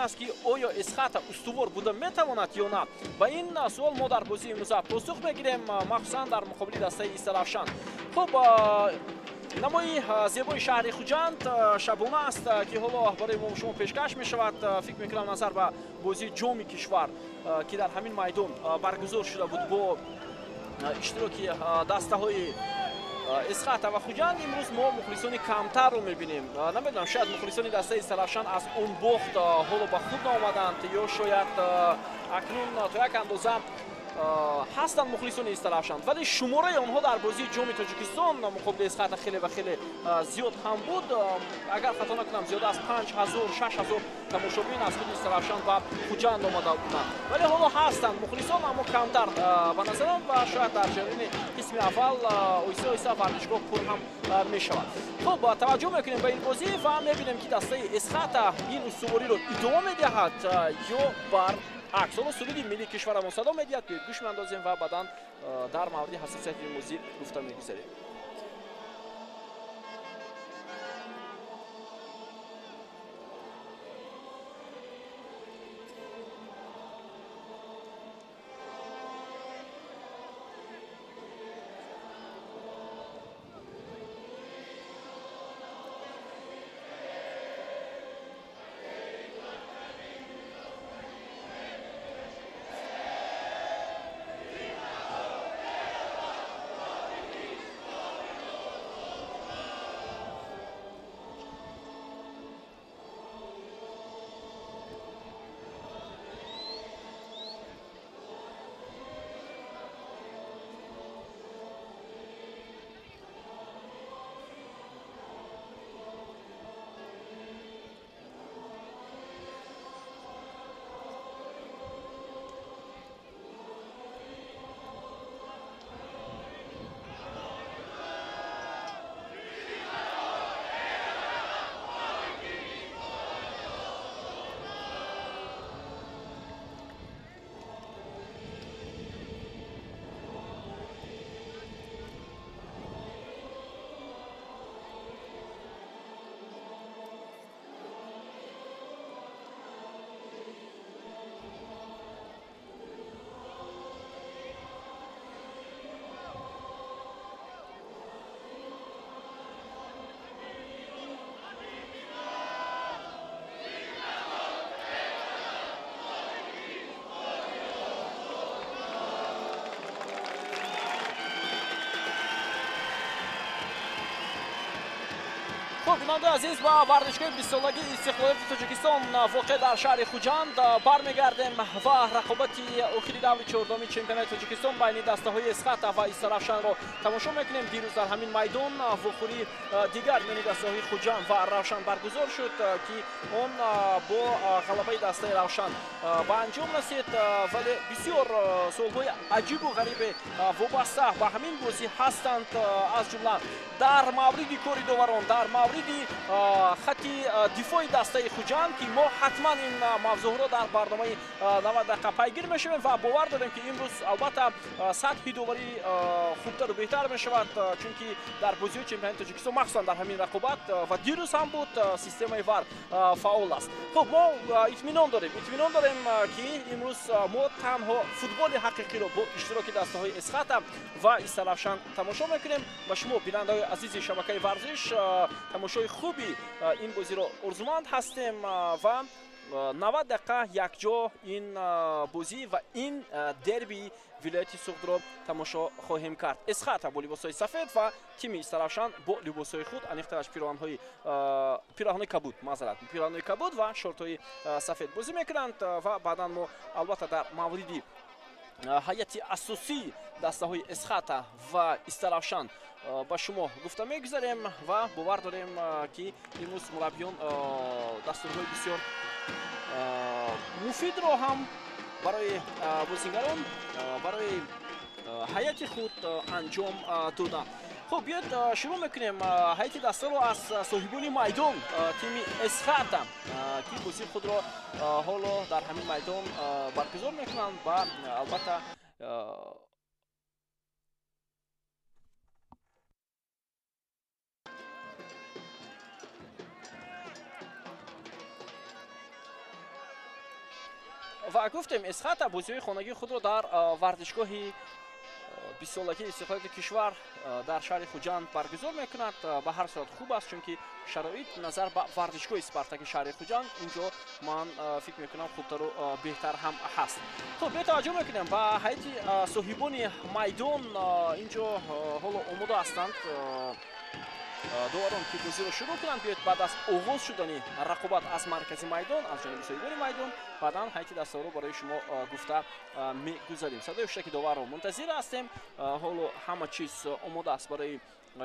аст, ки оё Эсхата устувор буда метавонад ё на. Ба ин суол мо дар бозии имрӯза посух мегирем, махсусан дар муқобили дастаи Истаравшан. Хуб, намои зебои шаҳри Хуҷанд шабона аст, ки ҳоло барои мо шумо пешкаш мешавад. Фикр мекунам, назар ба бозии ҷоми кишвар, ки дар ҳамин майдон баргузор шуда буд бо иштироки дастаҳои Эсхата ва Хуҷанд, имрӯз мо мухлисони камтарро мебинем. Намедонам, шояд мухлисони дастаи Истаравшан аз он бохт ҳоло ба худ наомаданд, ё шояд акнун то як андоза ҳастанд мухлисони Истаравшан, вале шумораи онҳо дар бозии ҷоми Тоҷикистон муқобили Эсхата хеле ва хеле зиёд ҳам буд. Агар хато накунам, зиёда аз 5000, 6000 тамошобин аз худи Истаравшан ба Хуҷанд омада буданд. Вале ҳоло ҳастанд мухлисон, аммо камтар ба назарам, ва шояд дар ҷараёни қисми аввал оҳиста оҳиста варзишгоҳ пур ҳам мешавад. Хуб, таваҷҷӯҳ мекунем ба ин бозӣ ва мебинем, ки дастаи Эсхата ин устувориро идома медиҳад ё баръакс. Ҳоло суруди миллии кишварамон садо медиҳад, биёед гӯш меандозем ва баъдан дар мавриди ҳассосияти ин бозӣ гуфта мегузарем. Хуб, бинандаи азиз, ба варзишгоҳи бистсолагии истиқлолияти Тоҷикистон воқеъ дар шаҳри Хуҷанд бармегардем ва рақобати охири даври чордуми чемпионати Тоҷикистон байни дастаҳои Эсхата ва Истаравшанро тамошо мекунем. Дирӯз дар ҳамин майдон вохӯрии дигар миёни дастаҳои Хуҷанд ва Равшан баргузор шуд, ки он бо ғалабаи дастаи Равшан ба анҷом расид. Вале бисёр суолҳои аҷибу ғарибе вобаста ба ҳамин бозӣ ҳастанд, аз ҷумла дар мавриди кори доварон, дар мавриди хати дифои дастаи Хуҷанд, ки мо ҳатман ин мавзӯъро дар барномаи 90 дақиқа пайгир мешавем ва бовар дорем, ки имрӯз албатта сатҳи доварӣ хубтару беҳтар мешавад, чунки дар бозиҳои чемпионати Тоҷикистон, махсусан дар ҳамин рақобат ва дирӯз ҳам буд, системаи ВАР фаъол аст. Хуб, мо итминон дорем, ки имрӯз мо танҳо футболи ҳақиқиро бо иштироки дастаҳои Эсхата ва Истаравшан тамошо мекунем. Ба шумо, бинандаҳои азизи шабакаи варзиш, тамошои хуби ин бозиро орзуманд ҳастем ва 90 дақиқа якҷо ин бозӣ ва ин дерби вилояти Суғдро тамошо хоҳем кард. Эсхата бо либосҳои сафед ва тими Истаравшан бо либосҳои худ, аниқтараш пироҳанҳои кабуд, маъзарат, пироҳанҳои кабуд ва шортҳои сафед бозӣ мекунанд. Ва баъдан мо албатта дар мавриди ҳайати асосии дастаҳои Эсхата ва Истаравшан ба шумо гуфта мегузарем ва бовар дорем, ки имрӯз мураббиён дастурҳои бисёр муфидро ҳам барои бозигарон, барои ҳайати худ анҷом доданд. Хуб, биёед шурӯъ мекунем ҳайати дастаро аз соҳибони майдон, тими Эсхата, ки бозии худро ҳоло дар ҳамин майдон баргузор мекунанд ва албатта Ва гуфтем, Эсхата бозиҳои хонагии худро дар варзишгоҳи 20-солагии истиқлолияти кишвар дар шаҳри Хуҷанд баргузор мекунад. Ба ҳар сурат хуб аст, чунки шароит назар ба варзишгоҳи Спартаки шаҳри Хуҷанд инҷо ман фикр мекунам хубтару беҳтар ҳам ҳаст. Хуб, бетаваҷҷӯҳ мекунем ба ҳайати соҳибони майдон. Инҷо ҳоло омода ҳастанд доварон, ки бозиро шурӯъ кунанд. Биёед, баъд аз оғоз шудани рақобат аз маркази майдон, аз ҷониби соҳибони майдон, баъдан ҳайати дастаҳоро барои шумо гуфта мегузарем. Садои ҳуштаки доварро мунтазир ҳастем. Ҳоло ҳама чиз омода аст барои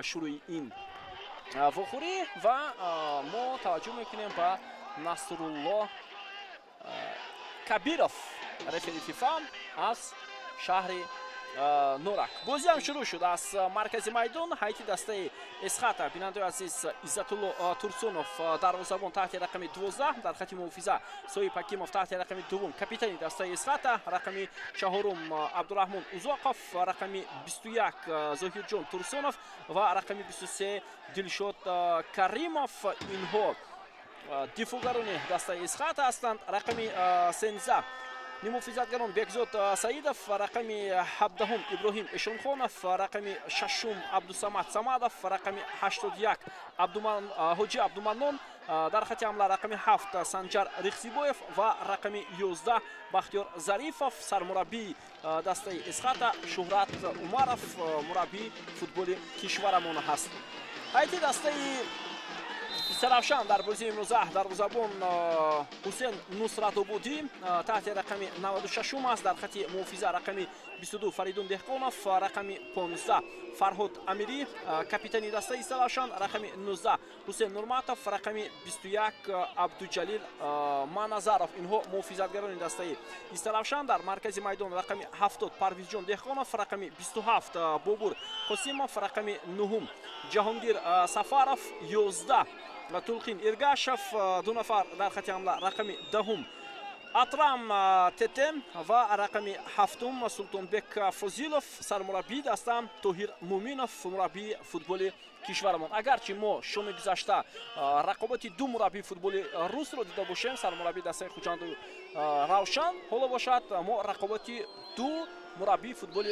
шурӯи ин вохӯрӣ ва мо таваҷҷӯҳ мекунем ба Насрулло Кабиров, рефери ФИФА аз шаҳри Норак. Бозӣ ҳам шурӯъ шуд аз маркази майдон. Ҳайати дастаи Эсхата, бинандаи азиз, Иззатулло Турсунов дарвозабон таҳти рақами 12, дар хати муҳофиза Соҳиб Ҳакимов таҳти рақами 2, капитани дастаи Эсхата, рақами 4 Абдураҳмон Узоқов, рақами 21 Зоҳирҷон Турсунов ва рақами 23 Дилшод Каримов. Инҳо дифоъгарони дастаи Эсхата ҳастанд. Рақами 13 нимуҳофизатгарон Бекзод Саидов, рақами 17 Иброҳим Эшонхонов, рақами 6 Абдусамад Самадов, рақами 81 Ҳоҷи Абдуманнон, дар хати ҳамла рақами 7 Санҷар Рихсибоев ва рақами 11 Бахтиёр Зарифов. Сармураббии дастаи Эсхата Шуҳрат Умаров, мураббии футболи кишварамон ҳаст. Ҳайати дастаи Истаравшан дар бозии имрӯза дарвозабон Ҳусен Нусратобудӣ таҳти рақами 96 аст. Дар хати муҳофиза рақами 22 Фаридун Деҳқонов, рақами 15 Фарҳод Амирӣ, капитани дастаи Истаравшан, рақами 19 Ҳусен Нурматов, рақами 21 Абдуҷалил Маназаров. Инҳо муҳофизатгарони дастаи Истаравшан. Дар маркази майдон рақами 70 Парвизҷон Деҳқонов, рақами 27 Бобур Қосимов, рақами 9 Ҷаҳонгир Сафаров, 11 Тулқин Иргашев, ду нафар дар хати ҳамла рақами 10 Атрам Тетем ва рақами 7 Султонбек Фозилов. Сармураббии даста Тоҳир Муминов, мураббии футболи кишварамон. Агарчи мо шоми гузашта рақобати ду мураббии футболи русро дида бошем, сармураббии дастаи Хуҷанду Равшан, ҳоло бошад мо рақобати ду мураббии футболи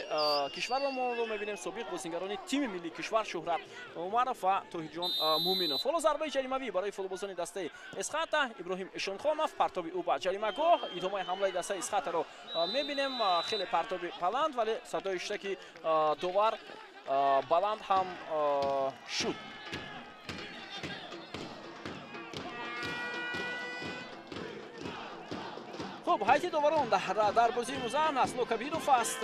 кишварро мебинем, собиқ бозингарони тими миллии кишвар Шуҳрат Умаров ва Тоҳирҷон Муминов. Ҳоло зарбаи ҷаримавӣ барои футболбозони дастаи Эсхата. Иброҳим Эшонхонов, партоби ӯ ба ҷаримагоҳ. Идомаи ҳамлаи дастаи Эсхатаро мебинем. Хеле партоби баланд, вале садои ҳуштаки довар баланд ҳам шуд. Хуб, ҳайати доварон дар бозии имрӯза Насло Кабиров аст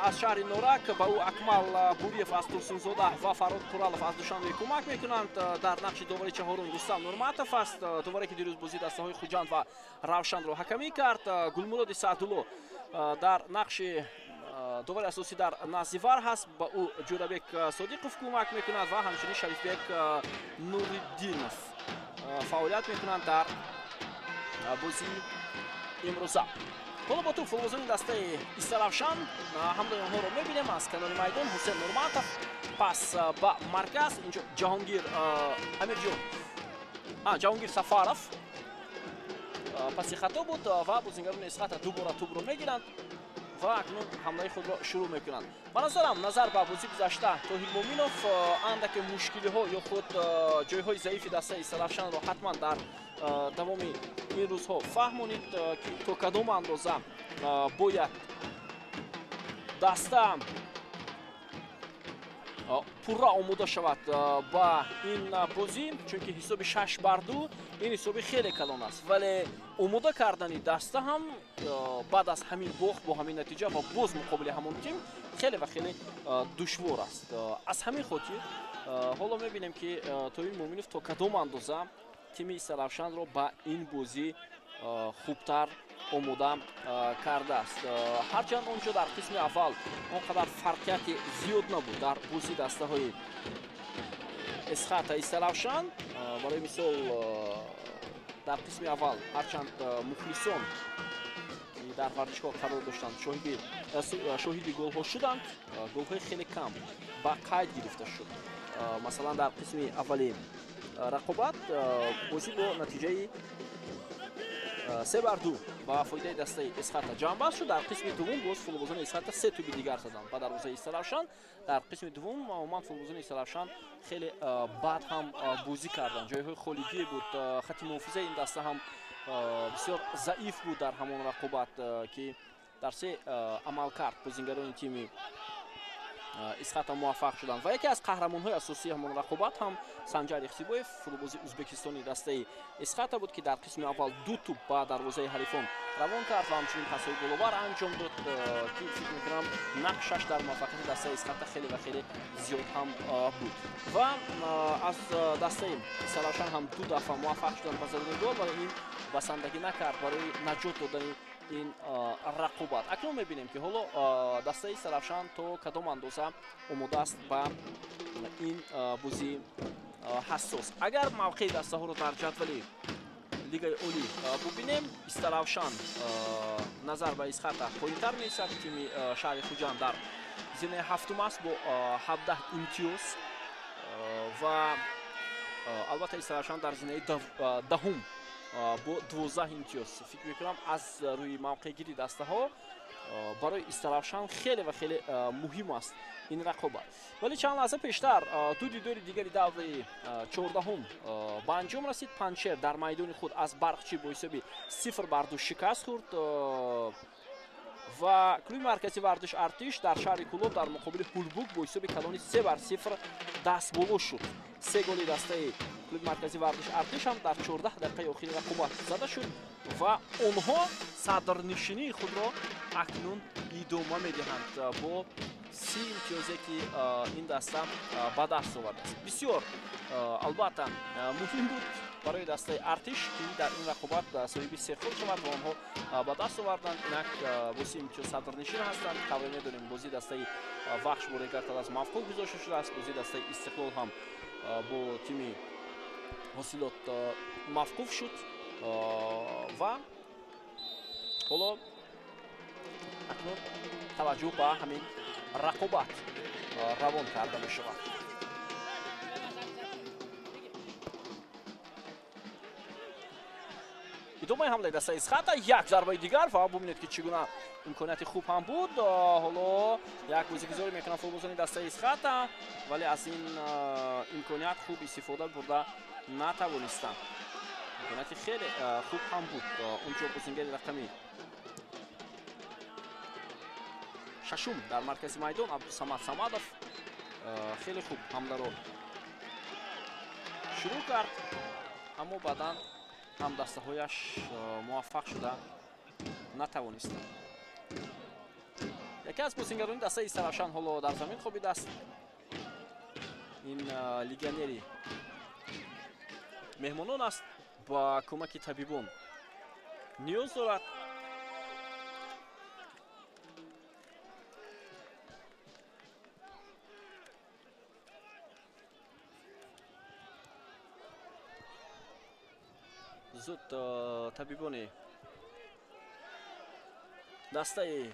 аз шаҳри Норак, ба ӯ Акмал Буриев аз Турсунзода ва Фарҳод Қуралов аз Душанбе кӯмак мекунанд. Дар нақши довари чаҳорум Рустам Нурматов аст, доваре ки дирӯз бозии дастаҳои Хуҷанд ва Равшанро ҳакамӣ кард. Гулмуроди Саъдулло дар нақши довари асосӣ дар назди вар ҳаст, ба ӯ Ҷӯрабек Содиқов кӯмак мекунад ва ҳамчунин Шарифбек Нуриддинов фаъолият мекунанд дар бозии имрӯза. Ҳоло бо туп футболбозони дастаи Истаравшан, ҳамроҳи онҳоро мебинем аз канори майдон. Ҳусен Нурматов пас ба марказ, инҷо Ҷаҳонгир Амирҷон, Ҷаҳонгир Сафаров паси хато буд ва бозингарони Эсхата дубора тӯбро мегиранд ва акнун ҳамлаи худро шурӯъ мекунанд. Ба назарам, назар ба бозӣ гузашта, Тоҳир Муминов андаке мушкилиҳо ё худ ҷойҳои заифи дастаи Истаравшанро ҳатман дар давоми ин рӯзҳо фаҳмонид, ки то кадом андоза бояд даста пурра омода шавад ба ин бозӣ, чунки ҳисоби 6-2 ин ҳисоби хеле калон аст, вале омода кардани даста ҳам баъд аз ҳамин бохт бо ҳамин натиҷа ва боз муқобили ҳамон тим хеле ва хеле душвор аст. Аз ҳамин хотир ҳоло мебинем, ки Тоҳир Муминов то кадом андоза тими Истаравшанро ба ин бозӣ хубтар омода кардааст. Ҳарчанд он ҷо дар қисми аввал он қадар фарқияти зиёд набуд дар бозии дастаҳои Эсхата Истаравшан. Барои мисол, дар қисми аввал ҳарчанд мухлисон ки дар варзишгоҳ қарор доштанд шоҳиди голҳо шуданд, голҳои хеле кам ба қайд гирифта шуд. Масалан, дар қисми аввали рақобат бозӣ бо натиҷаи 3-2 ба фоидаи дастаи Эсхата ҷамъбаст шуд. Дар қисми дуввум боз футболбозони Эсхата 3 тӯби дигар заданд ба дарвозаи Истаравшан. Дар қисми дуввум умуман футболбозони Истаравшан хеле бад ҳам бозӣ карданд. Ҷойҳои холигие буд, хати муҳофизаи ин даста ҳам бисёр заиф буд дар ҳамон рақобат, ки дар се амалкард бозингарони тими Исхата муваффақ шуданд. Ва яке аз қаҳрамонҳои асосии ҳамон рақобат ҳам Санҷар Ихсибоев, футболбози ӯзбекистони дастаи Исхата буд, ки дар қисми аввал 2 тӯб ба дарвозаи ҳарифон равон кард ва ҳамчунин пасҳои головар анҷом дод, ки фикр мекунам нақшаш дар муваффақияти дастаи Исхата хеле ва хеле зиёд ҳам буд. Ва аз дастаи Истаравшан ҳам 2 дафъа муваффақ шуданд ба задани гол, вале ин басандагӣ накард барои наҷот додани ин рақобат. Акнун мебинем, ки ҳоло дастаи Истаравшан то кадом андоза омода аст ба ин бозии ҳассос. Агар мавқеи дастаҳоро дар ҷадвали лигаи олӣ бубинем, Истаравшан назар ба Исхата поинтар меистад. Тими шаҳри Хуҷанд дар зинаи ҳафтум аст бо 17 имтиёз ва албатта Истаравшан дар зинаи даҳум бо 12 имтиёз. Фикр мекунам аз рӯи мавқеъгири дастаҳо барои Истаравшан хеле ва хеле муҳим аст ин рақобат. Вале чанд лаҳза пештар ду дидори дигари давраи 14-ум ба анҷом расид. Панҷшер дар майдони худ аз Барқчӣ бо ҳисоби 0-2 шикаст хӯрд ва клуби марказии варзиш Артиш дар шаҳри Кӯлоб дар муқобили Ҳулбук бо ҳисоби калони 3-0 дастболо шуд. 3 голи дастаи клуби марказии варзиш Артиш ҳам дар 14 дақиқаи охири рақобат зада шуд ва онҳо садрнишинии худро акнун идома медиҳанд бо 30 имтиёзе, ки ин даста ба даст овардааст. Бисёр албатта муҳим буд барои дастаи Артиш, ки дар ин рақобат соҳиби 3 хол шавад ва онҳо ба даст оварданд. Инак бо 30 имтиёз садрнишин ҳастанд. Тавре медонем, бозии дастаи Вахш бо Регар-ТадАЗ мавқуф гузошта шудааст. Бозии дастаи Истиқлол ҳам бо тими Ҳосилот мавқуф шуд ва ҳоло акнун таваҷҷӯҳ ба ҳамин рақобат равон карда мешавад. Идомаи ҳамлаи дастаи Исхата, як зарбаи дигар ва бубинед, ки чӣ гуна имконияти хуб ҳам буд. Ҳоло як бозигузорӣ мекунанд футболбозони дастаи Исхата, вале аз ин имконият хуб истифода бурда натавонистанд. Имконияти хеле хуб ҳам буд. Унҷо бозингари рақами шашум дар маркази майдон Абдусамад Самадов хеле хуб ҳамларо шурӯъ кард, аммо баъдан ҳамдастаҳояш муваффақ шуда натавонистанд. Яке аз бозингарони дастаи Истаравшан ҳоло дар замин хобидааст. Ин легионери меҳмонон аст, ба кӯмаки табибон ниёз дорад. Зуд табибони дастаи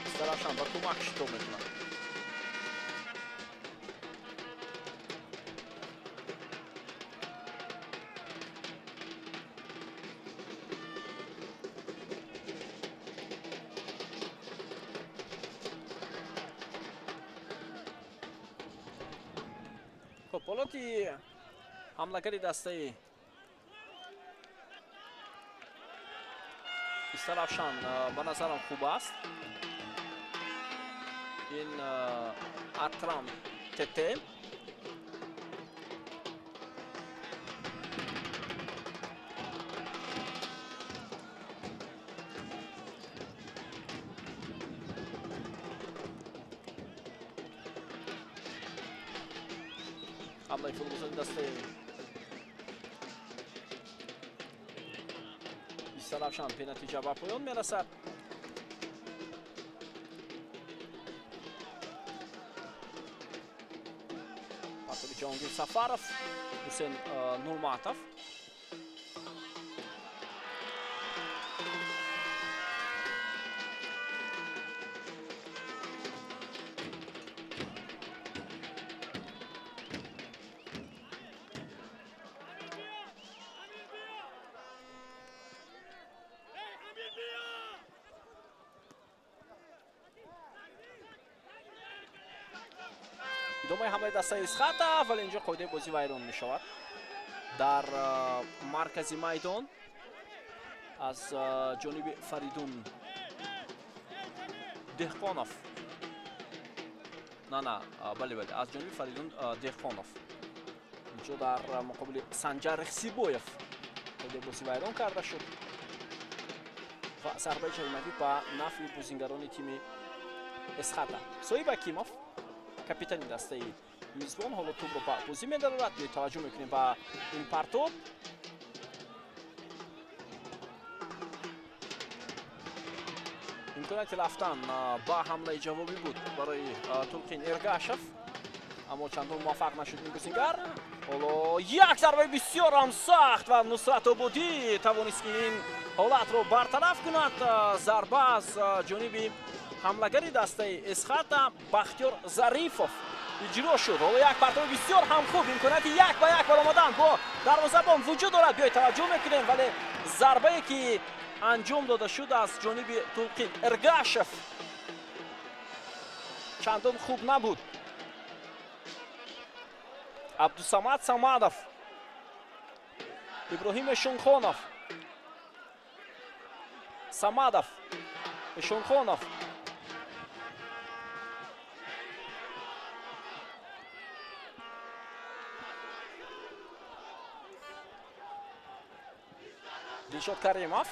Истаравшан ба кӯмак шитоб мекунанд. Хуб, ҳолати ҳамлагари дастаи Истаравшан ба назарам хуб аст. Ин Атрам Тете. Ҳамлаи футболбозони дастаи Истаравшан бенатиҷа ба поён мерасад. Партоби Ҷаҳонгир Сафаров, Ҳусен Нурматов. Идомаи ҳамлаи дастаи Исхата, вале инҷо қоидаи бозӣ вайрон мешавад. Дар маркази майдон аз ҷониби Фаридун Деҳқонов, на, бале, бале, аз ҷониби Фаридун Деҳқонов инҷо дар муқобили Санҷар Рехсибоев қоидаи бозӣ вайрон карда шуд ва зарбаи ҷаримавӣ ба нафъи бозингарони тими Эсхата. Соҳиб Ҳакимов, капитани дастаи мизбон, ҳоло тӯбро ба бозӣ медарорад. Таваҷҷӯҳ мекунем ба ин партоб. Имконияти рафтан ба ҳамлаи ҷавобӣ буд барои Тулқин Эргашев, аммо чандон муваффақ нашуд ин бозингар. Ҳоло як зарбаи бисёр ҳам сахт ва Нусратободӣ тавонист, ки ин ҳолатро бартараф кунад. Зарба аз ҷониби ҳамлагари дастаи Эсхата Бахтиёр Зарифов иҷро шуд. Ҳоло як партоби бисёр ҳам хуб, имконияти як ба як баромадан бо дарвозабон вуҷуд дорад. Биёед таваҷҷӯҳ мекунем, вале зарбае ки анҷом дода шуд аз ҷониби Тулқин Эргашев чандон хуб набуд. Абдусамад Самадов, Иброҳим Эшонхонов, Самадов, Эшонхонов. Дилшод Каримов,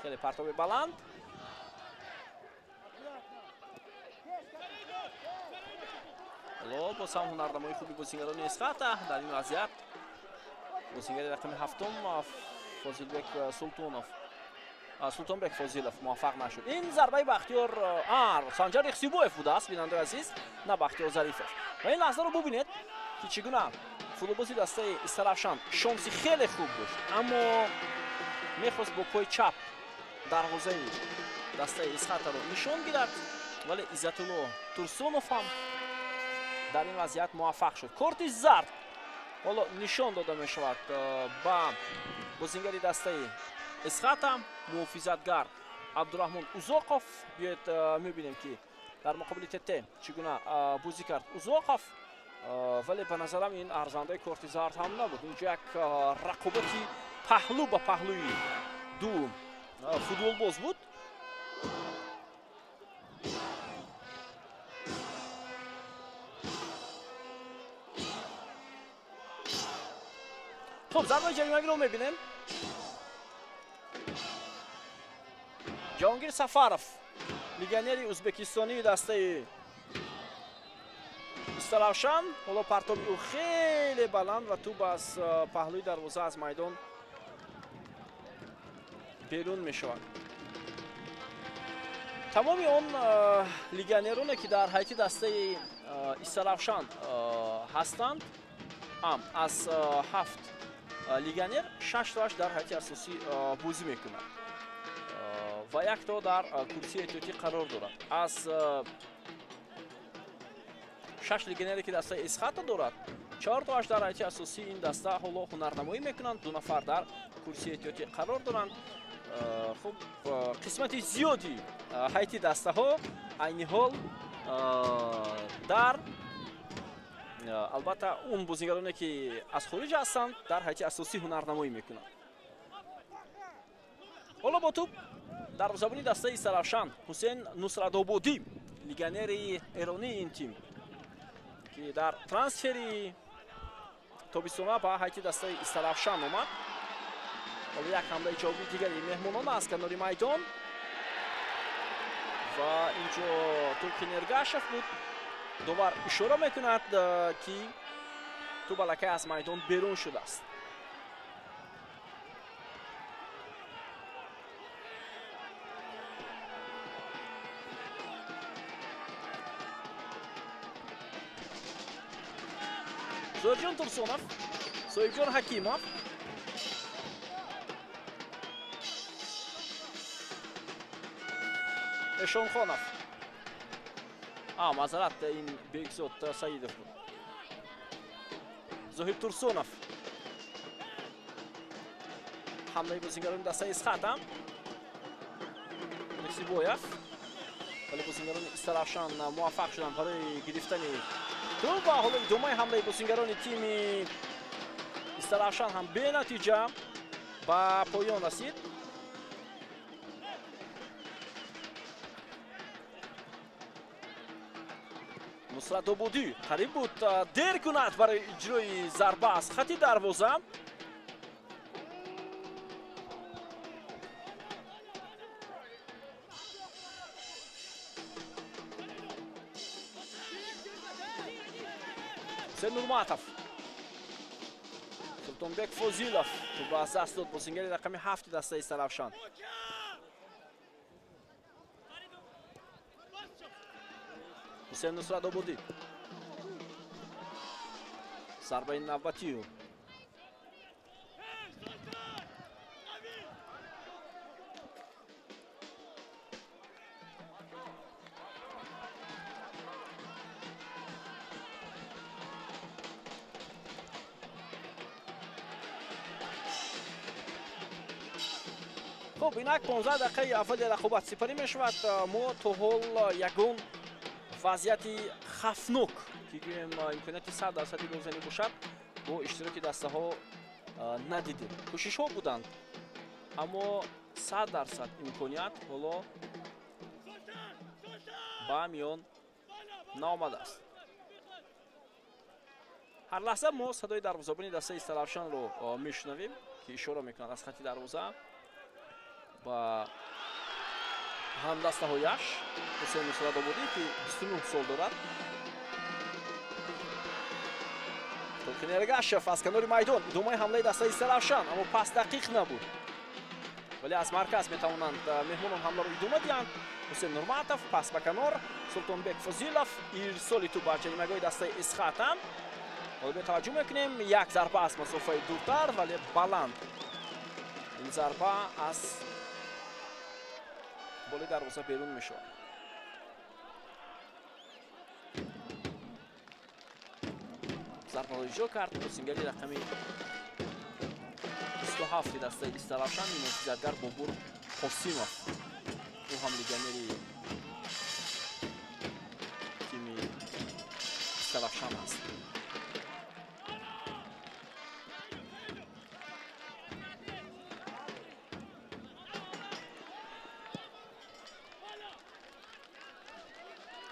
хеле партоби баланд. Ҳоло боз ҳам ҳунарнамои хуби бозингарони Эсхата. Дар ин вазъият бозингари рақами ҳафтум Фозилбек Султонов, Султонбек Фозилов муваффақ нашуд. Ин зарбаи Бахтиёр Санҷар Рехсибоев будааст, бинандаи азиз, на Бахтиёр Зарифов. Ва ин лаҳзаро бубинед, ки чӣ гуна футболбози дастаи Истаравшан шонси хеле хуб дошт, аммо мехост бо пои чап дарвозаи дастаи Исхатаро нишон гирад, вале Иззатулло Турсунов ҳам дар ин вазъият муваффақ шуд. Корти зард ҳоло нишон дода мешавад ба бозингари дастаи Эсхата, муҳофизатгар Абдураҳмон Узоқов. Биёед мебинем, ки дар муқобили ТТ чӣ гуна бозӣ кард Узоқов, вале ба назарам ин арзандаи корти зард ҳам набуд. Инҷо як рақобати паҳлӯ ба паҳлӯи ду футболбоз буд. Хуб, зарбаи ҷаримавиро мебинем. Ҷаҳонгир Сафаров, легионери ӯзбекистонии дастаи Истаравшан. Ҳоло партоби ӯ хеле баланд ва тӯб аз паҳлӯи дарвоза аз майдон берун мешавад. Тамоми он легионероне, ки дар ҳайати дастаи Истаравшан ҳастанд, аз 7 легионер 6 тоаш дар ҳайати асосӣ бозӣ мекунад ва як то дар курсии эҳтиётӣ қарор дорад. Аз 6 легионере, ки дастаи Эсхата дорад, 4 тоаш дар ҳайати асосии ин даста ҳоло ҳунарнамоӣ мекунанд, 2 нафар дар курсии эҳтиётӣ қарор доранд. Хуб, қисмати зиёди ҳайати дастаҳо айни ҳол дар албатта он бозингароне, ки аз хориҷ ҳастанд, дар ҳайати асосӣ ҳунарнамоӣ мекунанд. Ҳоло бо тӯб дарвозабони дастаи Истаравшан Ҳусейн Нусратободӣ, легионери эронии ин тим, ки дар трансфери тобистона ба ҳайати дастаи Истаравшан омад. Ҳоло як ҳамлаи ҷавобии дигари меҳмонон аз канори майдон ва инҷо Тулқин Эргашев буд. Довар ишора мекунад, ки тӯб аллакай аз майдон берун шудааст. Зоирҷон Турсунов, Соҳибҷон Ҳакимов, Эшонхонов. Маъзарат, ин Бекзод Саидов буд. Зоҳиб Турсунов. Ҳамлаи бозингарони дастаи Исхата. Рехсибоев. Вале бозингарони Истаравшан муваффақ шуданд барои гирифтани тӯб ва ҳоло идомаи ҳамлаи бозингарони тими Истаравшан ҳам бенатиҷа ба поён расид. Нусратободӣ қариб буд дер кунад барои иҷрои зарба аз хати дарвоза. Ҳусейн Нурматов, Султонбек Фозилов тӯбро аз даст дод. Бозингари рақами 7 дастаи Истаравшан. Ҳусейн Нусратободӣ, зарбаи навбатию. Хуб, инак 15 дақиқаи аввали рақобат сипарӣ мешавад. Мо то ҳол ягон вазъияти хафнок, ки гӯем имконияти 100% голзанӣ бошад, бо иштироки дастаҳо надидем. Кӯшишҳо буданд, аммо 100% имконият ҳоло ба миён наомадааст. Ҳар лаҳза мо садои дарвозабони дастаи Истаравшанро мешунавем, ки ишора мекунад аз хати дарвоза ба ҳамдастаҳояш. Ҳусейн Нусратободӣ, ки 29 сол дорад. Толқин Эргашев аз канори майдон, идомаи ҳамлаи дастаи Истаравшан, аммо пас дақиқ набуд. Вале аз марказ метавонанд меҳмонон ҳамларо идома диҳанд. Ҳусейн Нурматов пас ба канор, Султонбек Фозилов, ирсоли тӯб ба ҷаримагоҳи дастаи Эсхата. Ҳоло таваҷҷӯҳ мекунем, як зарба аз масофаи дуртар, вале баланд. Ин зарба аз боли дарвоза берун мешавад. Зарбаро иҷро кард бозингари рақами 27 дастаи Истаравшан, муҳофизатгар Бобур Қосимов. Ӯ ҳам легионери тими Истаравшан аст.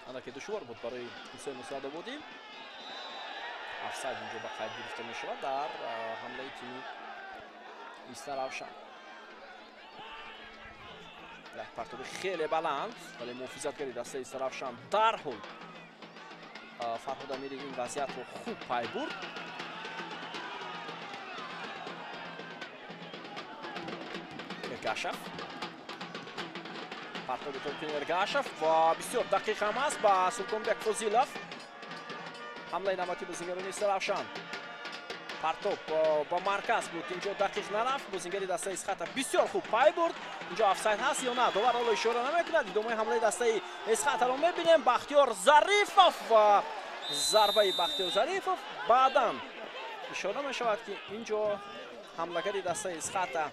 Андаке душвор буд барои Ҳусейн Нусратободӣ. Офсайд инҷо ба қайд гирифта мешавад дар ҳамлаи тими Истаравшан. Як партоби хеле баланд, вале муҳофизатгари дастаи Истаравшан дарҳол Фарҳод Амири ин вазъиятро хуб пай бурд. Эргашев, партоби Толқин Эргашев ва бисёр дақиқ ҳам аст ба Султонбек Фозилов. Ҳамлаи навбатии бозингарони Истаравшан. Партоб ба марказ буд, инҷо дақиқ нарафт. Бозингари дастаи Эсхата бисёр хуб пай бурд. Инҷо офсайд ҳаст ё на, довар ҳоло ишора намекунад. Идомаи ҳамлаи дастаи Эсхатаро мебинем. Бахтиёр Зарифов ва зарбаи Бахтиёр Зарифов. Баъдан ишора мешавад, ки инҷо ҳамлагари дастаи Эсхата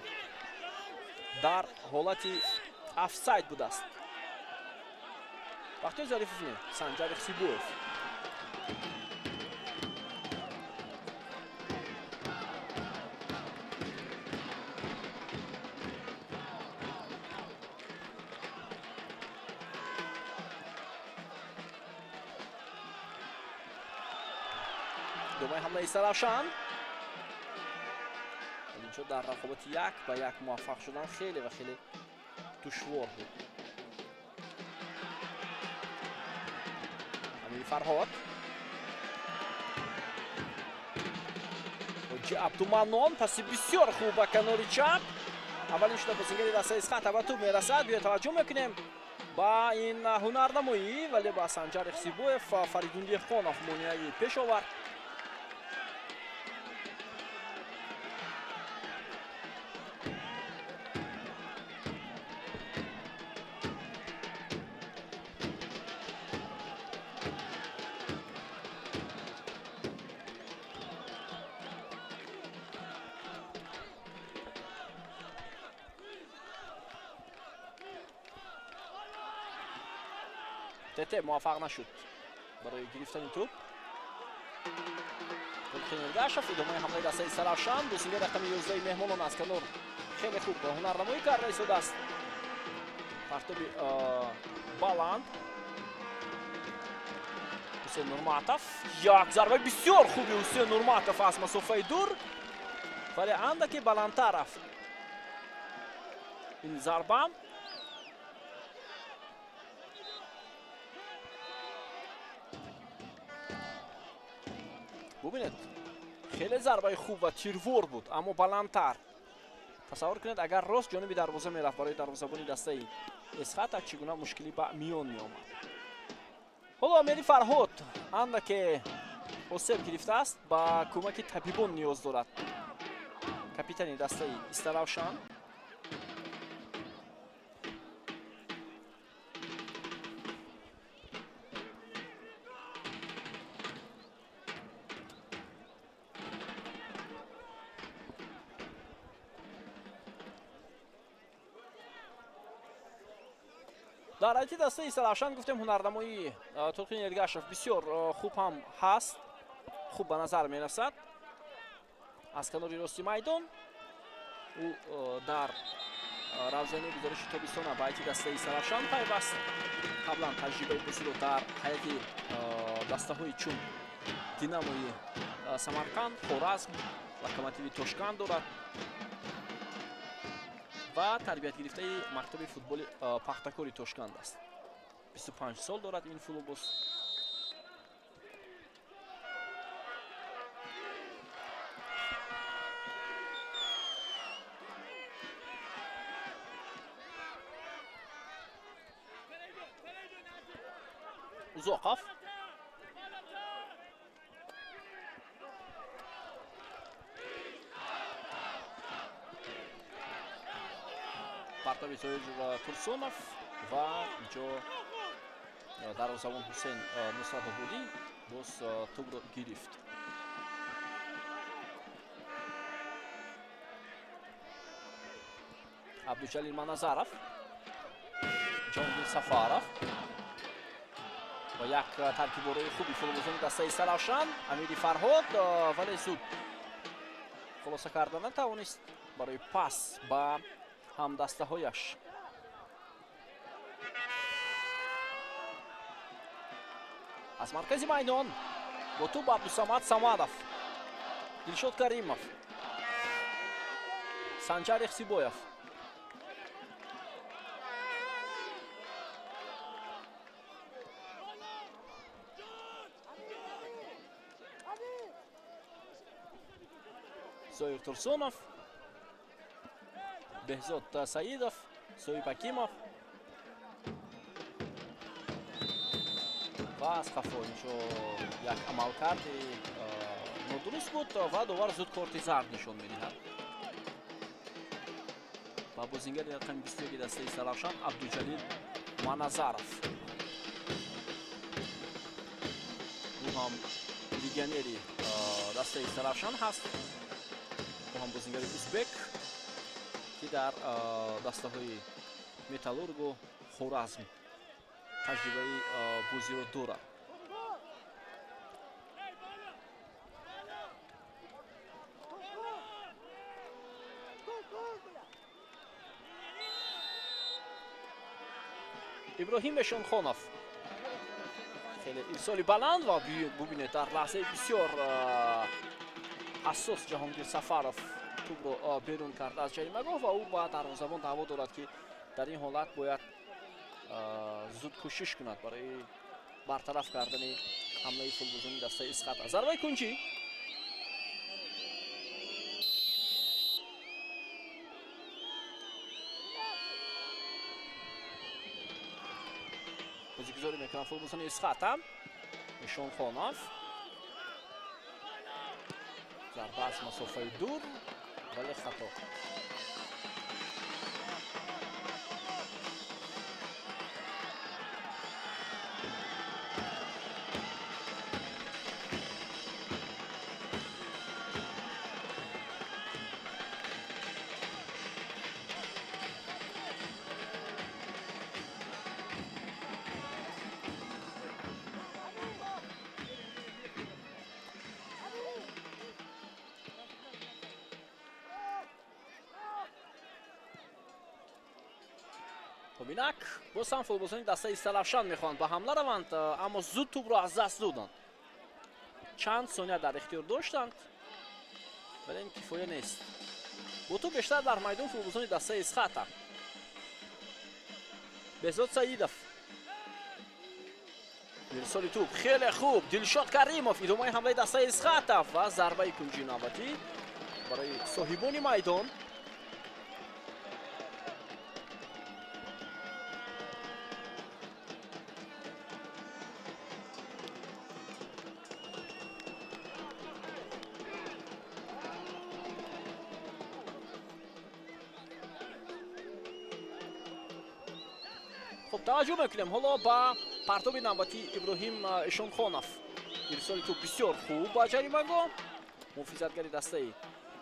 дар ҳолати офсайд будааст. Бахтиёр Зарифов не, Санҷар Ихсибоев. Идомаи ҳамлаи Истаравшан. Инҷо дар рақобати як ба як муваффақ шудан хеле ва хеле душвор буд. Амири Фарҳод, Ҳоҷи Абдуманнон паси бисёр хуб ба канори чап. Аввалин шуда бозингари дастаи Эсхата ба тӯб мерасад. Биё таваҷҷӯҳ мекунем ба ин ҳунарнамоӣ, вале ба Санҷар Ихсибоев Фаридун Деҳқонов монеаи пеш овард. ТТ муваффақ нашуд барои гирифтани тӯп. Тулқин Эргашев, идомаи ҳамлаи дастаи Истаравшан. Бозингар рақами 11 меҳмонон аз канор хеле хуб ҳунарнамоӣ карда истодааст. Партоби баланд. Ҳусейн Нурматов. Як зарбаи бисёр хуби Ҳусейн Нурматов аз масофаи дур, вале андаке баландтар рафт ин зарба. Бубинед, хеле зарбаи хуб ва тирвор буд, аммо баландтар. Тасаввур кунед, агар рост ҷониби дарвоза мерафт, барои дарвозабони дастаи Эсхата чӣ гуна мушкилӣ ба миён меомад. Ҳоло Амири Фарҳод андаке осеб гирифтааст, ба кӯмаки табибон ниёз дорад. Капитани дастаи Истаравшан. Дар ҳайати дастаи Истаравшан гуфтем ҳунарнамоии Тулқин Эргашев бисёр хуб ҳам ҳаст, хуб ба назар мерасад. Аз канори рости майдон ӯ дар равзани гузориши тобистона ба ҳайати дастаи Истаравшан пайваст. Қаблан таҷрибаи бозиро дар ҳайати дастаҳои чун Динамои Самарқанд, Хоразм, Локомотиви Тошканд дорад ва тарбиятгирифтаи мактаби футболи Пахтакори Тошканд аст. 25 сол дорад ин футболбоз. Узоқов. Партоби Зоир Турсунов ва инҷо дарвозабон Ҳусейн Нусратободӣ боз тӯбро гирифт. Абдуҷалил Маназаров, Ҷонгир Сафаров ва як таркиборои хуби футболбозони дастаи Истаравшан. Амири Фарҳод, вале зуд хулоса карда натавонист барои пас ба ҳамдастаҳояш. Аз маркази майдон бо тӯб Абдусамад Самадов, Дилшод Каримов, Санҷар Ихсибоев. Зоир Турсунов, Беҳзод Саидов, Соиб Ҳакимов ва аз қафо инҷо як амалкарди нодуруст буд ва довар зуд корти зард нишон медиҳад. Ба бозингари рақами 21 дастаи Истаравшан Абдуҷалил Маназаров. Ӯ ҳам легионери дастаи Истаравшан ҳаст. Ӯ ҳам бозингари узбек ки дар дастаҳои Металлургу Хоразм таҷрибаи бозиро дорад. Иброҳим Эшонхонов хеле ирсоли баланд ва бубинед дар лаҳзаи бисёр ҳассос Ҷаҳонгир Сафаров тӯбро берун кард аз ҷаримагоҳ ва ӯ ба дарвозабон даъво дорад, ки дар ин ҳолат бояд зуд кӯшиш кунад барои бартараф кардани ҳамлаи футболбозони дастаи Исхата. Зарбаи кунҷӣ. Бозигузорӣ мекунанд футболбозони Исхата. Эшонхонов. Зарба аз масофаи дур, вале хато. Хуб, инак боз ҳам футболбозони дастаи Истаравшан мехоҳанд ба ҳамла раванд, аммо зуд тӯбро аз даст доданд. Чанд сония дар ихтиёр доштанд, вале ин кифоя нест. Бо тӯб бештар дар майдон футболбозони дастаи Эсхата. Беҳзод Саидов. Ирсоли тӯб хеле хуб. Дилшод Каримов, идомаи ҳамлаи дастаи Эсхата ва зарбаи кунҷии навбатӣ барои соҳибони майдон. Хуб, таваҷҷӯҳ мекунем ҳоло ба партоби навбатии Иброҳим Ишонхонов. Ирсоли тӯб бисёр хуб ба ҷаримагоҳ. Муҳофизатгари дастаи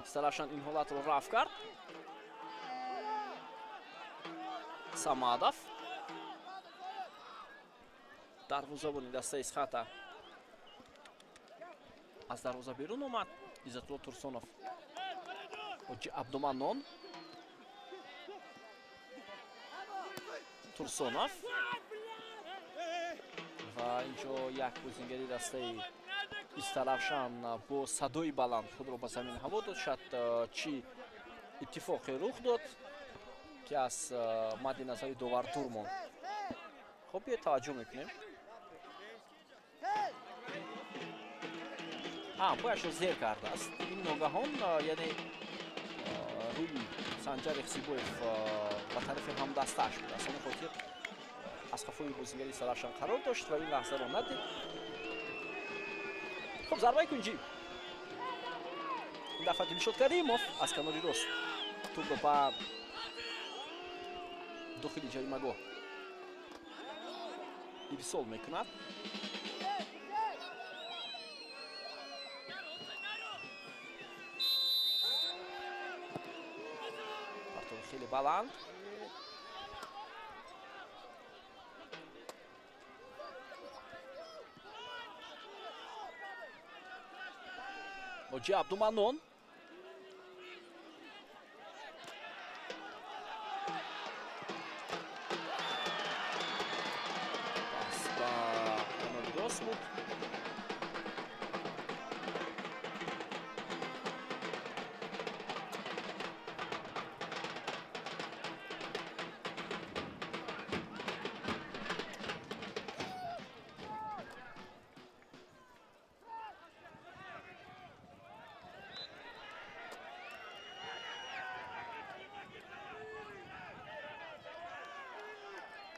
Истаравшан ин ҳолатро рафт кард. Самадов, дарвозабони дастаи Эсхата, аз дарвоза берун омад. Иззатулло Турсонов, Ҳоҷи Абдуманнон. Турсонов ва инҷо як бозингари дастаи Истаравшан бо садои баланд худро ба замин ҳаво дод. Шояд чӣ иттифоқе рух дод, ки аз мадди назари довар дур монд. Хуб, биё таваҷҷӯҳ мекунем. Пояшро зер кардааст. Ин ногаҳон, яъне рӯи Санҷар Ихсибоев ба тарафи ҳамдастааш буд. Аз ҳамин хотир аз қафои бозингари Истаравшан қарор дошт ва ин лаҳзаро надид. Хуб, зарбаи кунҷӣ. Ин дафъа Дилшод Каримов аз канори рост тӯбро ба дохили ҷаримагоҳ ирсол мекунад. Партови хеле баланд. Ҳоҷи Абдуманнон. Пас ба канори рост буд.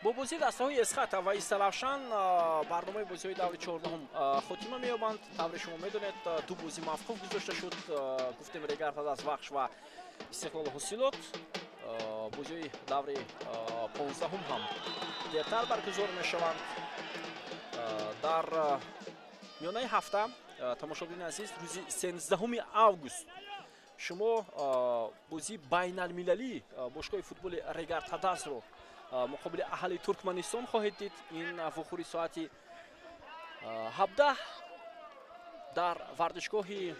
Бо бозии дастаҳои Эсхата ва Истаравшан барномаи бозиҳои даври 14-ум хотима меёбанд. Тавре шумо медонед, ду бозӣ мавқуф гузошта шуд. Гуфтем, Регар Тадаз Вахш ва Истиқлол Ҳосилот. Бозиҳои даври 15-ум ҳам дертар баргузор мешаванд. Дар миёнаи ҳафта, тамошобинони азиз, рӯзи 13 август шумо бозии байналмилалии бошгоҳи футболи Регар Тадазро муқобили аҳли Туркманистон хоҳед дид. Ин вохӯри соати 17 дар варзишгоҳи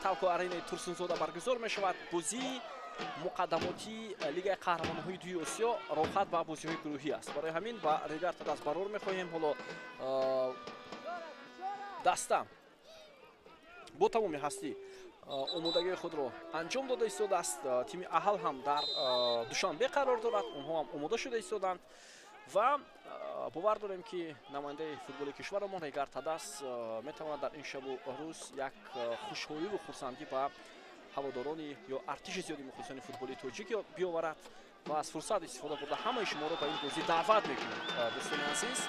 Талко Аренаи Турсунзода баргузор мешавад. Бозии муқаддамотии Лигаи қаҳрамонҳои дуи Осиё роҳат ба бозиҳои гурӯҳӣ аст. Барои ҳамин ба Регар Тадаз барор мехоҳем. Ҳоло даста бо тамоми ҳастӣ омодагии худро анҷом дода истодааст. Тими Аҳал ҳам дар Душанбе қарор дорад, онҳо ҳам омода шуда истоданд ва бовар дорем, ки намояндаи футболи кишварамон Регар Тадаз метавонад дар ин шабу рӯз як хушҳоливу хурсандӣ ба ҳаводорони ё артиши зиёди мухлисони футболи тоҷик биёварад ва аз фурсат истифода бурда ҳамаи шуморо ба ин бозӣ даъват мекунем. Дӯстони азиз,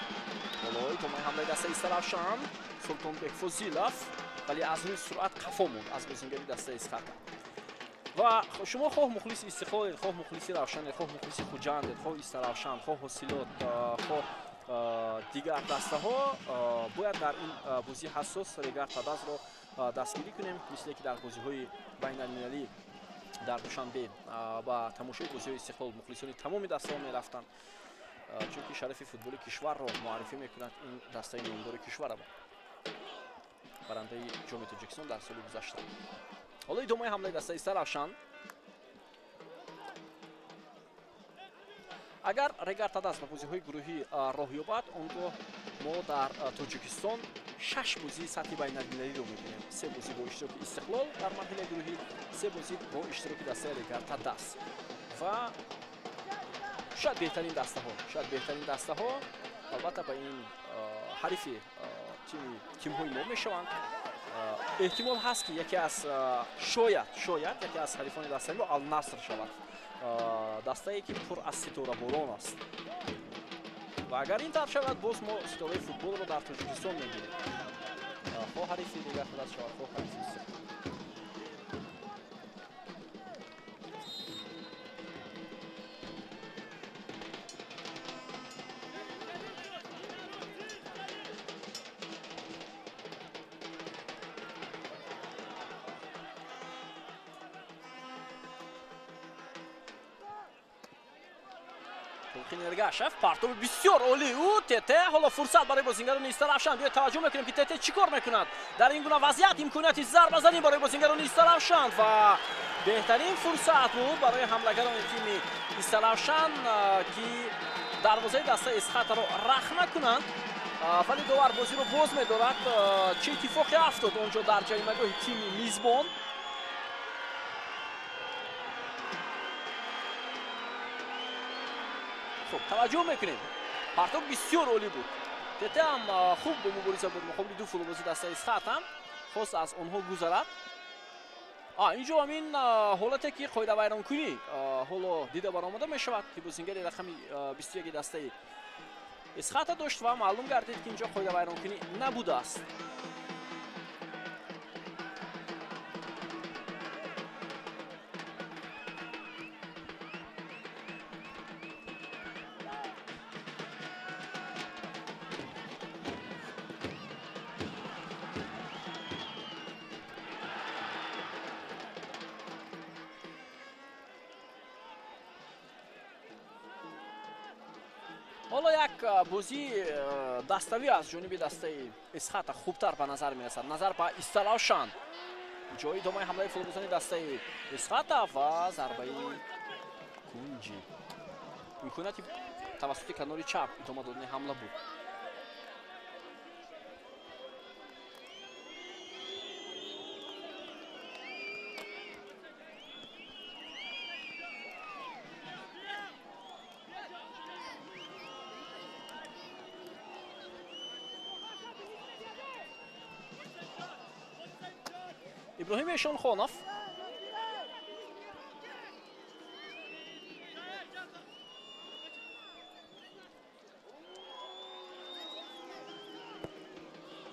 ҳоло идомаи ҳамлаи дастаи Истаравшан. Султонбек Фозилов, вале аз рӯи суръат қафо монд аз бозингари дастаи Эсхата. Ва шумо хоҳ мухлиси Истиқлолед, хоҳ мухлиси Равшанед, хоҳ мухлиси Хуҷандед, хоҳ Истаравшан, хоҳ Ҳосилот, хоҳ дигар дастаҳо, бояд дар ин бозии ҳассос Регар Тадазро дастгирӣ кунем, мисле ки дар бозиҳои байналмилалӣ дар Душанбе ба тамошои бозиҳои Истиқлол мухлисони тамоми дастаҳо мерафтанд, чунки шарафи футболи кишварро муаррифӣ мекунад ин дастаи номдори кишварамон, барандаи ҷоми Тоҷикистон дар соли гузашта. Ҳоло идомаи ҳамлаи дастаи Истаравшан. Агар Регар-ТадАЗ ба бозиҳои гурӯҳӣ роҳ ёбад, он гоҳ мо дар Тоҷикистон 6 бозии сатҳи байналмилалиро мебинем. 3 бозӣ бо иштироки Истиқлол дар марҳилаи гурӯҳӣ, 3 бозӣ бо иштироки дастаи Регар-ТадАЗ. Ва шояд беҳтарин дастаҳо, албатта ба ин ҳарифи тимҳои мо мешаванд. Эҳтимол ҳаст, ки яке аз шояд яке аз ҳарифони дастаи мо Ал-Наср шавад, дастае ки пур аз ситораборон аст. Ва агар ин тавр шавад, боз мо ситораи футболро дар Тоҷикистон мебинем. Хоҳ ҳарифи Регар-ТадАЗ шавад, хоҳ ҳарифи Истиқлол. Эргашев партоби бисёр олӣ ӯ Тете. Ҳоло фурсат барои бозингарони Истаравшан. Биёед таваҷҷӯҳ мекунем, ки Тете чӣ кор мекунад дар ин гуна вазъият. Имконияти зарбазанӣ барои бозингарони Истаравшан ва беҳтарин фурсат буд барои ҳамлагарони тими Истаравшан, ки дарвозаи дастаи Эсхатаро рахна кунанд, вале довар бозиро боз медорад. Чӣ иттифоқе афтод он ҷо дар ҷаримагоҳи тими мизбон? Хуб, таваҷҷӯҳ мекунем, партоб бисёр олӣ буд. Тете ҳам хуб бо мубориза буд муқобили ду футболбози дастаи Эсхат, ҳам хост аз онҳо гузарад. Инҷо ҳамин ҳолате ки қоидавайронкунӣ ҳоло дида баромада мешавад, ки бозингари рақами 21 дастаи Эсхата дошт ва маълум гардид, ки инҷо қоидавайронкунӣ набудааст. Ҳоло як бозии даставӣ аз ҷониби дастаи Эсхата хубтар ба назар мерасад назар ба Истаравшан. Ҷои идомаи ҳамлаи футболбозони дастаи Эсхата ва зарбаи кунҷӣ. Имконияти тавассути канори чап идома додани ҳамла буд. Иброҳим Эшонхонов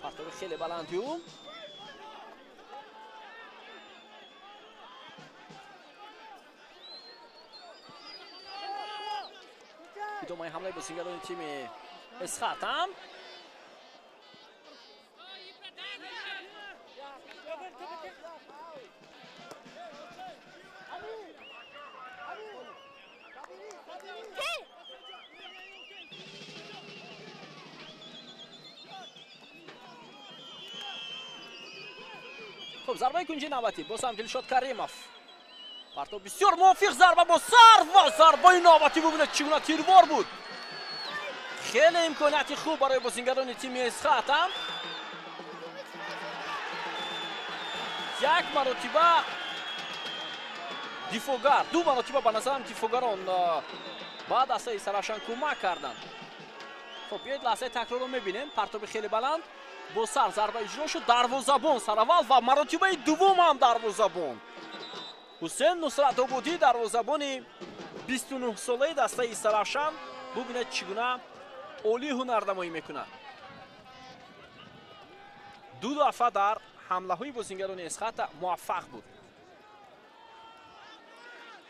партоби хеле баланди ӯ. Идомаи ҳамлаи бозингарони тими Эсхатам. Хуб, зарбаи кунҷи навбатӣ боз ҳам Дилшод Каримов. Партоб бисёр мувофиқ, зарба бо сар ва зарбаи навбатӣ. Бубинед, чӣ гуна тирвор буд. Хеле имконияти хуб барои бозингарони тими Эсхата. Як маротиба дифогар, ду маротиба ба назарам дифогарон ба дастаи Истаравшан кӯмак карданд. Хуб, биёед лаҳзаи такрорро мебинем. Партоби хеле баланд бо сар зарба иҷро шуд. Дарвозабон сараввал ва маротибаи дуввум ҳам дарвозабон Ҳусен Нусратободӣ, дарвозабони 29-солаи дастаи Истаравшан. Бубинед, чӣ гуна олӣ ҳунарнамоӣ мекунад. Ду дафъа дар ҳамлаҳои бозингарони Эсхата муваффақ буд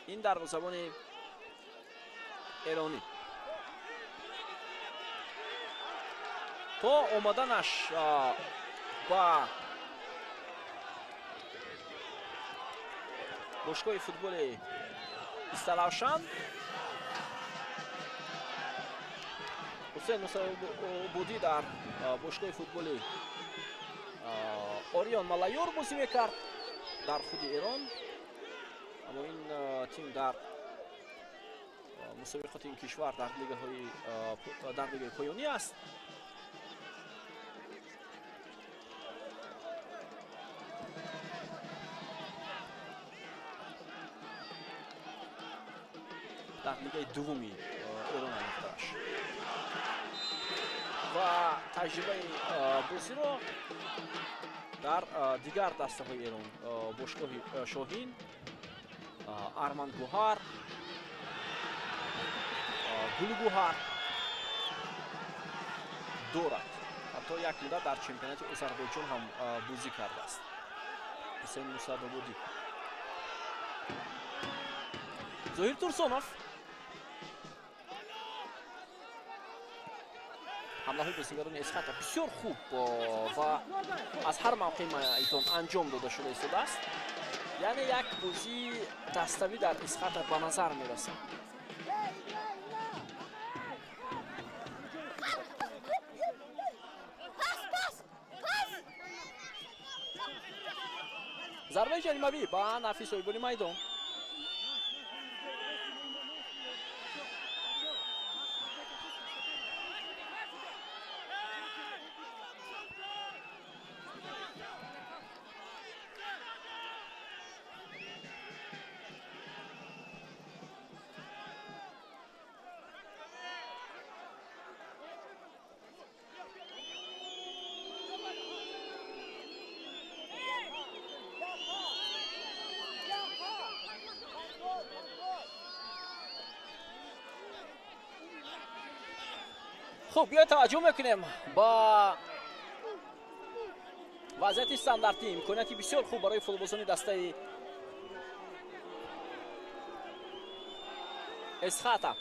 ин дарвозабони эронӣ. То омаданаш ба бошгоҳи футболи Истаравшан Ҳусейн Мусобудӣ дар бошгоҳи футболи Орион Малайор бозӣ мекард дар худи Эрон, аммо ин тим дар Мусобиқоти ин кишвар дар лигаҳои дар лигаи поёнӣ аст. Дар лигаи дуввуми Эрон омӯхтааш ва таҷрибаи бозиро дар дигар дастаҳои Эрон бошгоҳи Шоҳин, Армангуҳар, Гулгуҳар дорад. Ҳатто як муддат дар чемпионати Озарбойҷон ҳам бозӣ кардааст. Ҳусейн Мусадободӣ. Зоҳир Турсонов. Ҳамлаҳои бозигарони Эсхата бисёр хуб ва аз ҳар мавқеи майдон анҷом дода шуда истодааст. Яъне як бозии даставӣ дар Эсхата ба назар мерасад. Зарбаи ҷаримавӣ ба нафи соҳибони майдон. Хуб, биёед таваҷҷӯҳ мекунем ба вазъияти стандартӣ. Имконияти бисёр хуб барои футболбозони дастаи Эсхата.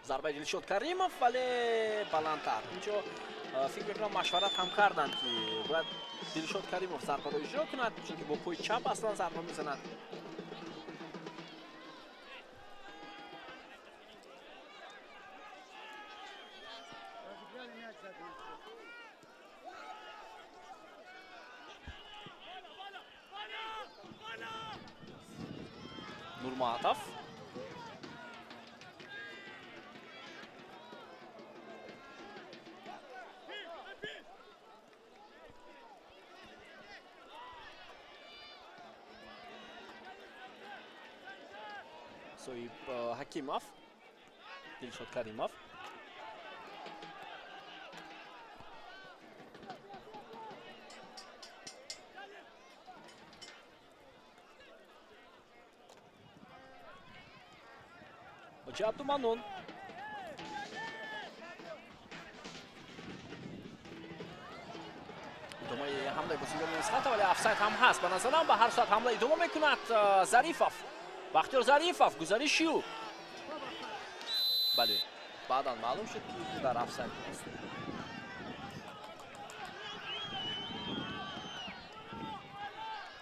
Зарбаи Дилшод Каримов, вале баландтар. Инҷо фикр мекунам машварат ҳам карданд, ки бояд Дилшод Каримов зарбаро иҷро кунад, чунки бо пои чап аслан зарба мезанад. Нурматов. Соиб Ҳакимов, Дилшод Каримов. Ҳоҷи Абдуманнон. Идомаи ҳамлаи бозигарони Эсхата, вале офсайд ҳам ҳаст. Ба назарам ба ҳар соат ҳамла идома мекунад Зарифов. Бахтиёр Зарифов, гузариши ӯ. Бале, баъдан маълум шуд, ки дар офсайд аст.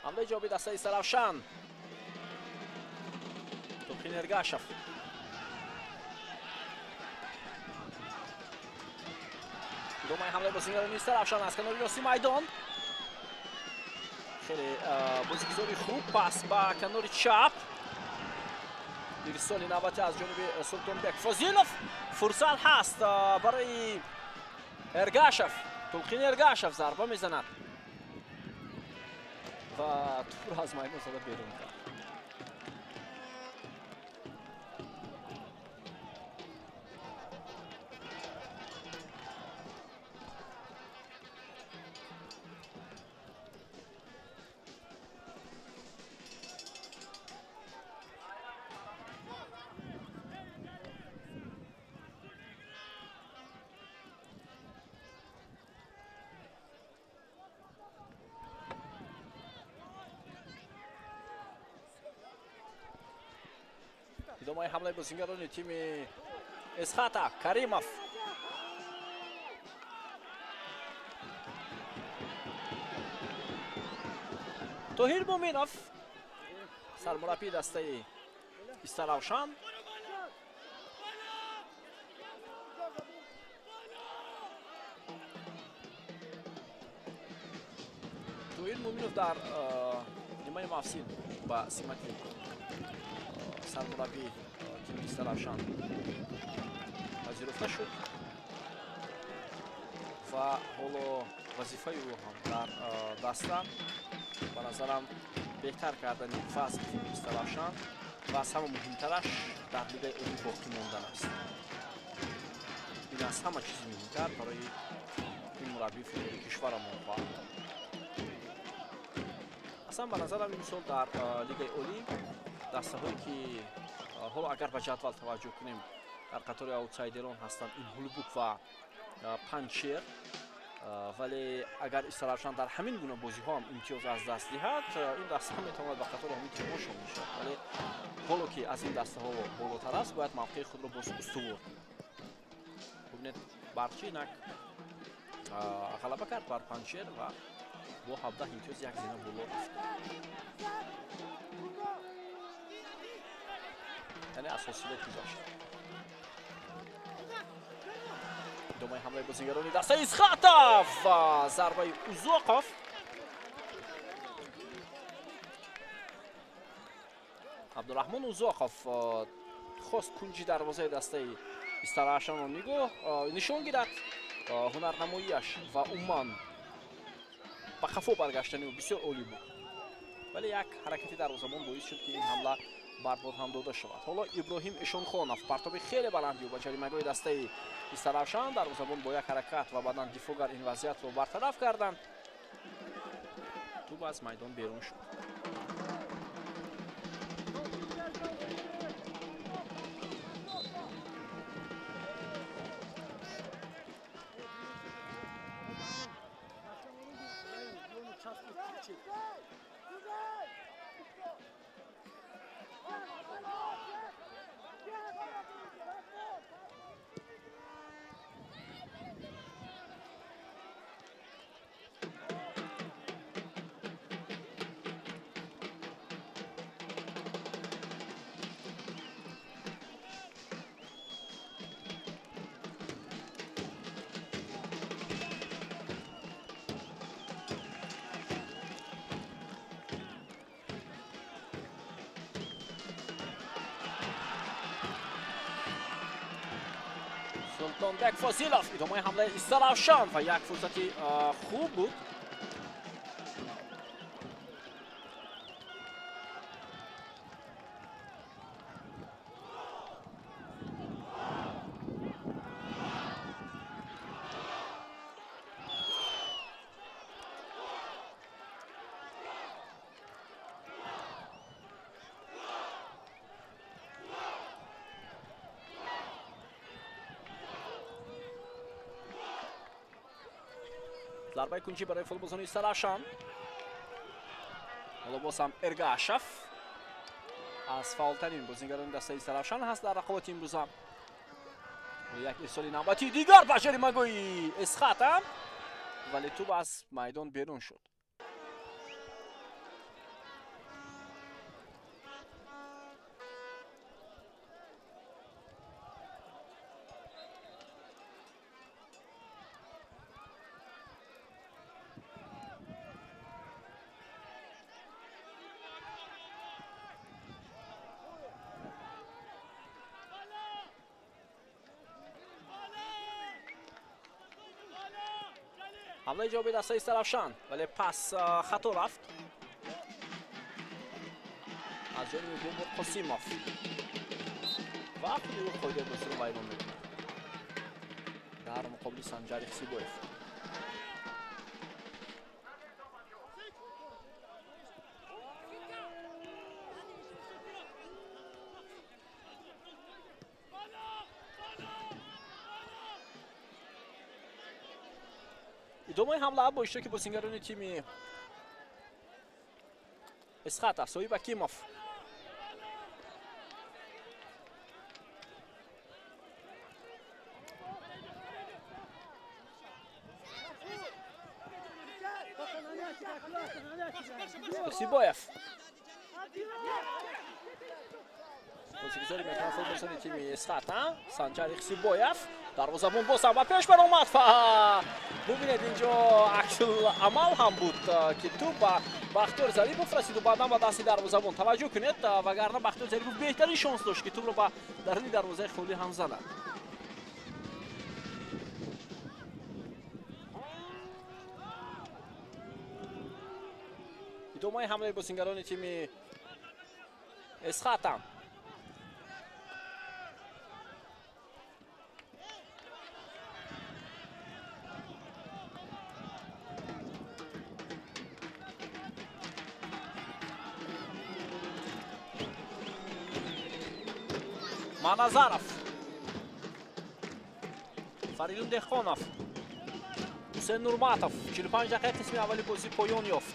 Ҳамлаи ҷавоби дастаи Саравшан. Тулқин Эргашев. Идомаи ҳамлаи бозигарони Саравшан аз канори рости майдон. Хеле бозигузори хуб, пас ба канори чап. Ирсоли навбатӣ аз ҷониби Султонбек Фозилов. Фурсат ҳаст барои Эргашев. Тулқин Эргашев зарба мезанад ва тӯпро аз майдон зада берун кард. Идомаи ҳамлаи бозигарони тими Эсхата. Каримов. Тоҳир Муминов, сармураббии дастаи Истаравшан. Тоир Муминов дар нимаи мавсим ба симати сармураббии тими Истаравшан пазируфта шуд ва ҳоло вазифаи ӯ ҳам дар даста ба назарам беҳтар кардани вазъи тими Истаравшан ва аз ҳама муҳимтараш дар лигаи олӣ боқӣ мондан аст. Ин аз ҳама чизи муҳимтар барои ин мураббии футболи кишварамон хоҳад буд. Аслан ба назарам имсол дар лигаи олӣ дастаҳое ки ҳоло агар ба ҷадвал таваҷҷӯҳ кунем дар қатори аутсайдерон ҳастанд ин Ҳулбук ва Панҷшер, вале агар Истаравшан дар ҳамин гуна бозиҳо ҳам имтиёз аз даст диҳад, ин дастаҳо метавонад ба қатори ҳамин тимҳо шомил шавад. Вале ҳоло ки аз ин дастаҳо болотар аст, бояд мавқеи худро боз устувор кунад. Бубинед, Барчи инак ғалаба кард бар Панҷшер ва бо 17 имтиёз як зина боло рафт. Яъне аз ҳосилот гузашт. Идомаи ҳамлаи бозигарони дастаи Исхатов ва зарбаи Узоқов. Абдураҳмон Узоқов хост кунҷи дарвозаи дастаи Истаравшанро нишон гирад. Ҳунарнамоияш ва умуман ба қафо баргаштани ӯ бисёр олӣ буд, вале як ҳаракати дарвозабон боис шуд ки ин ҳамла барбод ҳам дода шавад. Ҳоло Иброҳим Эшонхонов партоби хеле баланди ӯ ба ҷаримагоҳи дастаи Истаравшан. Дарвозабон бо як ҳаракат ва баъдан дифоъгар ин вазъиятро бартараф карданд. Тӯб аз майдон берун шуд. Султонбек Фозилов идомаи ҳамлаи Истаравшан ва як фурсати хуб буд. Зарбаи кунҷӣ барои футболбозони Истаравшан. Ҳоло боз ҳам Эргашев аз фаъолтарин бозигарони дастаи Истаравшан ҳаст дар рақобати имрӯза. Як ирсоли навбатии дигар ба ҷаримагоҳи Исхата, вале тӯб аз майдон берун шуд. ҳамлаи ҷавоби дастаи Истаравшан, вале пас хато рафт аз ҷониби Бобур Қосимов ва худи ӯ қоидаи бозиро вайрон мекунад дар муқобили Санҷари Хсибоев. Идомаи ҳамла бо иштироки бозигарони тими Исхата, Соҳиб Акимов. Хсибоев. Пасигузорӣ мекунанд футболбозони тими Эсхата. Санҷар Ихсибоев, дарвозабон боз ҳам ба пеш баромад ва бубинед, инҷо аксуламал ҳам буд, ки тӯб ба Бахтиёр Зарипов расиду баъдан ба дасти дарвозабон. Таваҷҷӯҳ кунед, вагарна Бахтиёр Зарипов беҳтарин шонс дошт, ки тӯбро ба даруни дарвозаи холӣ ҳам занад. Идомаи ҳамлаи бозингарони тими Эсхата. Маназаров, Фаридун Деҳқонов, Ҳусейн Нурматов. 45 дақиқаи қисми аввали бозӣ поён ёфт.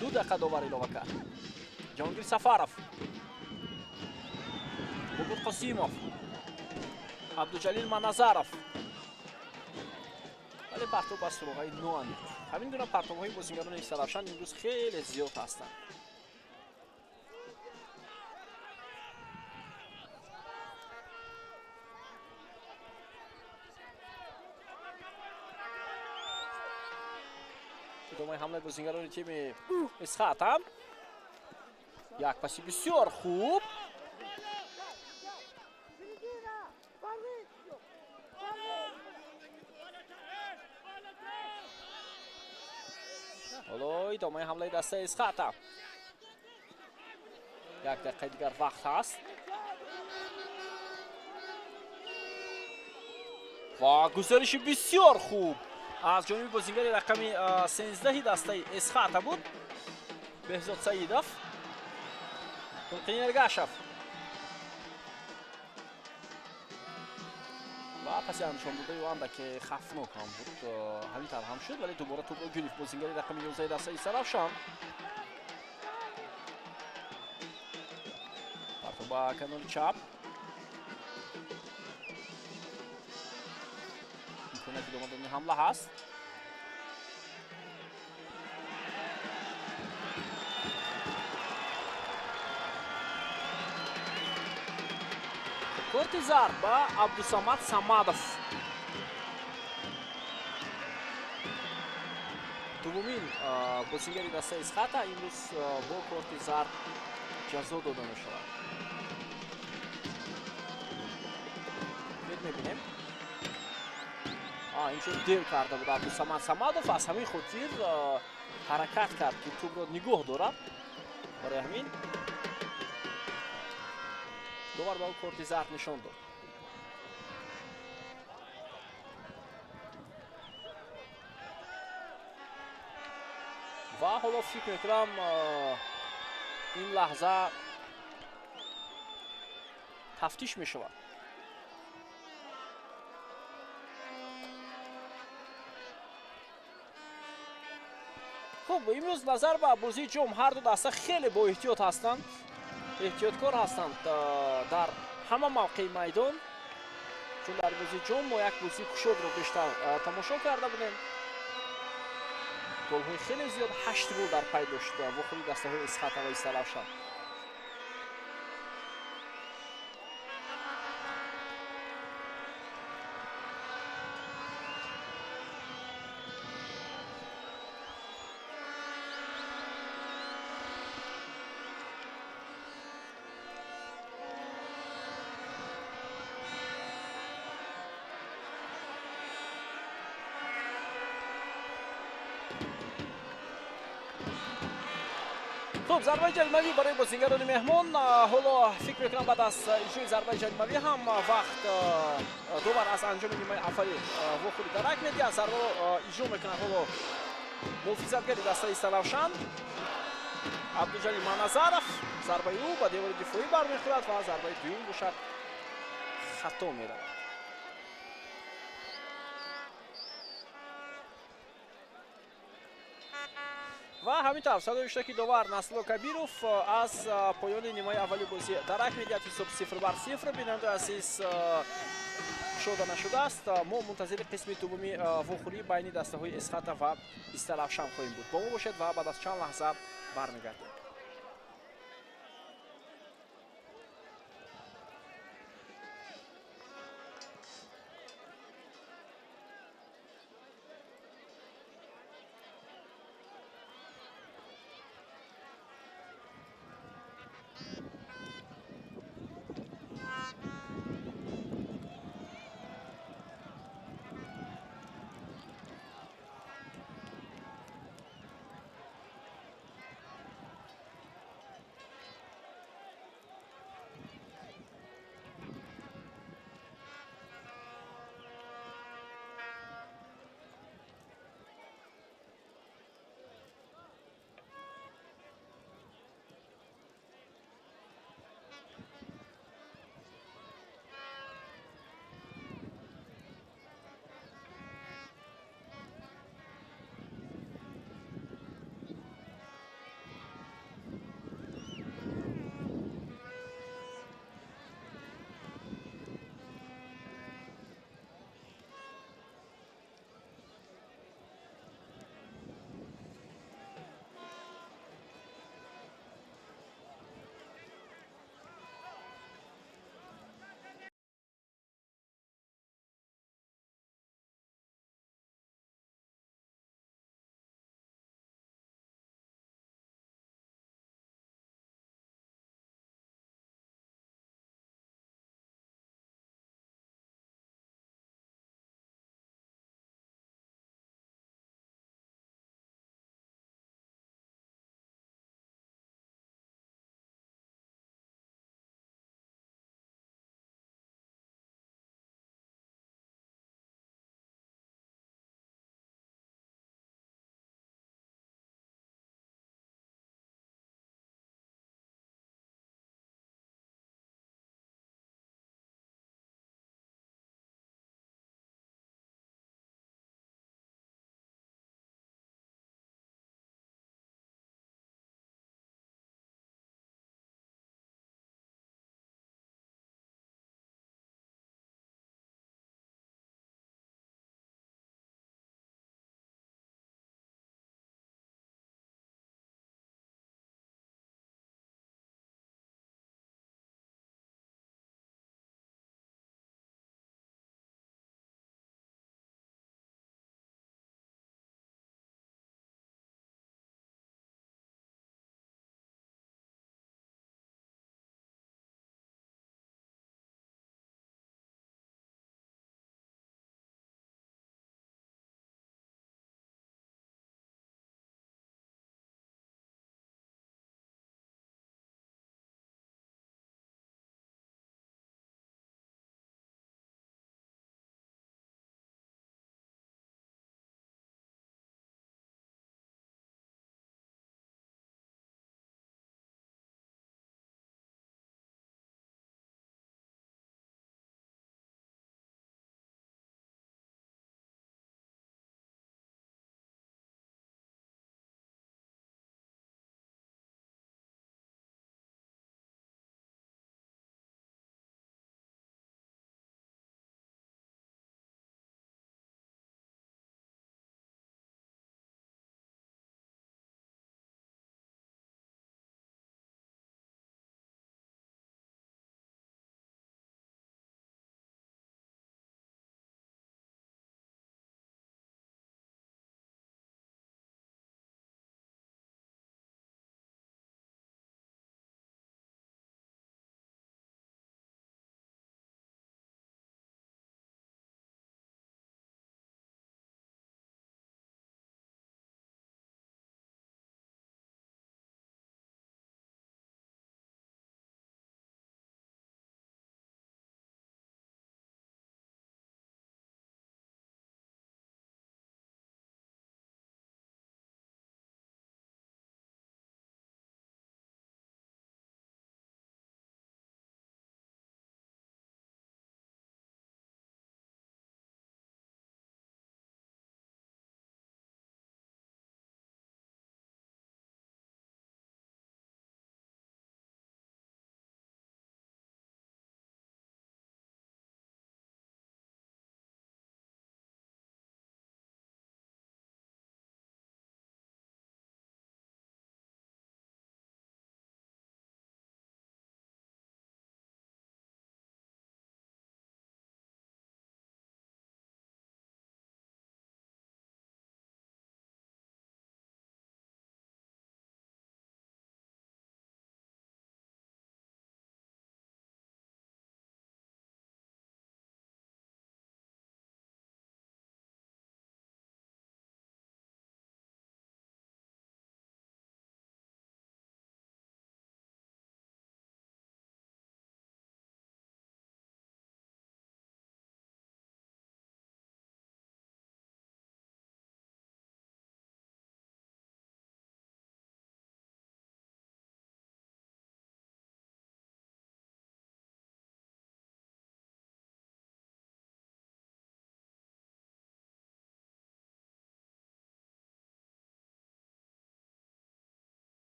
2 дақиқа довар илова кард. Ҷаҳонгир Сафаров, Бобур Қосимов, Абдуҷалил Маназаров. Вале партов ба суроғаи ноамиқ. Ҳамин гуна партовҳои бозингарони Истаравшан имрӯз хеле зиёд ҳастанд. Идомаи ҳамлаи бозингарони тими Эсхата. Як паси бисёр хуб. Ҳоло идомаи ҳамлаи дастаи Эсхата. 1 дақиқаи дигар вақт ҳаст. Ва гузариши бисёр хуб аз ҷониби бозингари рақами 13 дастаи Эсхата буд, Беҳзод Саидов. Тулқин Эргашев ва паси анҷом додаи ӯ андаке хафнок ҳам буд, ҳамин тавр ҳам шуд, вале дубора тӯбро гирифт бозингари рақами 11 дастаи Истаравшан. Партов ба канори чап. Имконияти идома додани ҳамла ҳаст. Корти зарб ба Абдусамад Самадов. Дуввумин бозингари дастаи Эсхата имрӯз бо корти зарб ҷазо дода мешавад. Мебинем, инчо дер карда буд Абдусамад Самадов, аз ҳамин хотир ҳаракат кард, ки тӯбро нигоҳ дорад. Барои ҳамин довар ба ӯ корти зард нишон дод. Ва ҳоло фикр мекунам, ин лаҳза тафтиш мешавад. Хуб, имрӯз назар ба бозии ҷом ҳар ду даста хеле боэҳтиёт ҳастанд, эҳтиёткор ҳастанд дар ҳама мавқеи майдон, чун дар бозии ҷом мо як бозии кушодро бештар тамошо карда будем. Голҳои хеле зиёд, 8 гол дар пай дошт вохӯрии дастаҳои Эсхата ва Истаравшан. Хуб, зарбаи ҷаримавӣ барои бозингарони меҳмон. Ҳоло фикр мекунам, баъд аз иҷрои зарбаи ҷаримавӣ ҳам вақт довар аз анҷоми нимаи аввали вохӯрӣ дарак медиҳад. Зарбаро иҷро мекунад ҳоло муҳофизатгари дастаи Истаравшан Абдуҷалил Маназаров. Зарбаи ӯ ба девори дифоӣ бармехӯрад ва зарбаи дуюм бошад хато меравад. Ва ҳамин тавр садои иштироки довар Насрулло Кабиров аз поёни нимаи аввали бозӣ дарак медиҳад. Ҳисоб 0-0. Бинандаи азиз, кушода нашудааст. Мо мунтазири қисми дуввуми вохӯрӣ байни дастаҳои Эсхата ва Истаравшан хоҳем буд. Бо мо бошед ва баъд аз чанд лаҳза бармегардем.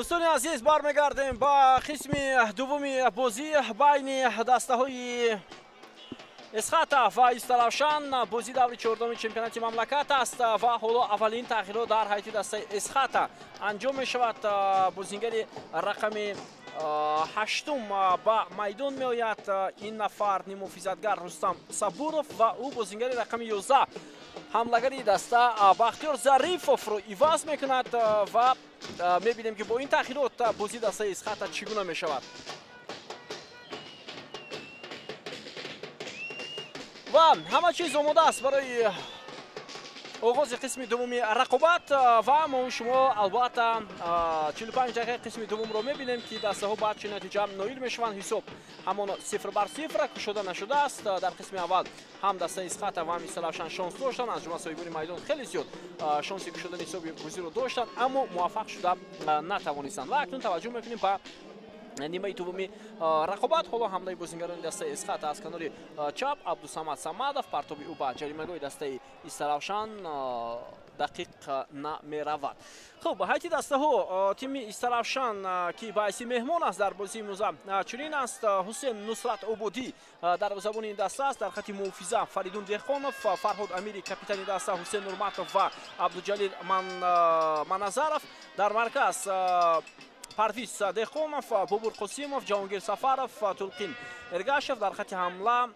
Дӯстони азиз, бармегардем ба қисми дуввуми бозӣ байни дастаҳои Эсхата ва Истаравшан. Бозӣ даври чордуми чемпионати мамлакат аст ва ҳоло аввалин тағйирот дар ҳайати дастаи Эсхата анҷом мешавад. Бозингари рақами ҳаштум ба майдон меояд. Ин нафар нимуҳофизатгар Рустам Сабуров ва ӯ бозингари рақами 11 ҳамлагари даста Бахтиёр Зарифовро иваз мекунад ва мебинем, ки бо ин тағйирот бозии дастаи Эсхата чӣ гуна мешавад. Ва ҳама чиз омода аст барои оғози қисми дуввуми рақобат ва мо шумо албатта 45 дақиқаи қисми дуввумро мебинем, ки дастаҳо ба чӣ натиҷа ноил мешаванд. Ҳисоб ҳамон 0-0 кушода нашудааст. Дар қисми аввал ҳам дастаи Эсхата ва ҳам Истаравшан шонс доштанд. Аз ҷумла соҳибони майдон хеле зиёд шонси кушодани ҳисоби бозиро доштанд, аммо муваффақ шуда натавонистанд. Ва акнун таваҷҷӯҳ мекунем ба нимаи дуввуми рақобат. Ҳоло ҳамлаи бозингарони дастаи Эсхата аз канори чап Абдусамад Самадов, партоби ӯ ба ҷаримагоҳи дастаи Истаравшан дақиқ намеравад. Хуб, ҳайати дастаҳо тими Истаравшан, ки ба ҳайси меҳмон аст дар бозии имрӯза, чунин аст: Ҳусен Нусрат Ободӣ дарвозабони ин даста аст. Дар хати муҳофиза Фаридун Деҳқонов, Фарҳод Амири капитани даста, Ҳусен Нурматов ва Абдуҷалил Маназаров. Дар марказ Парвиз Деҳқонов, Бобур Қосимов, Ҷаҳонгир Сафаров, Тулқин Эргашев. Дар хати ҳамла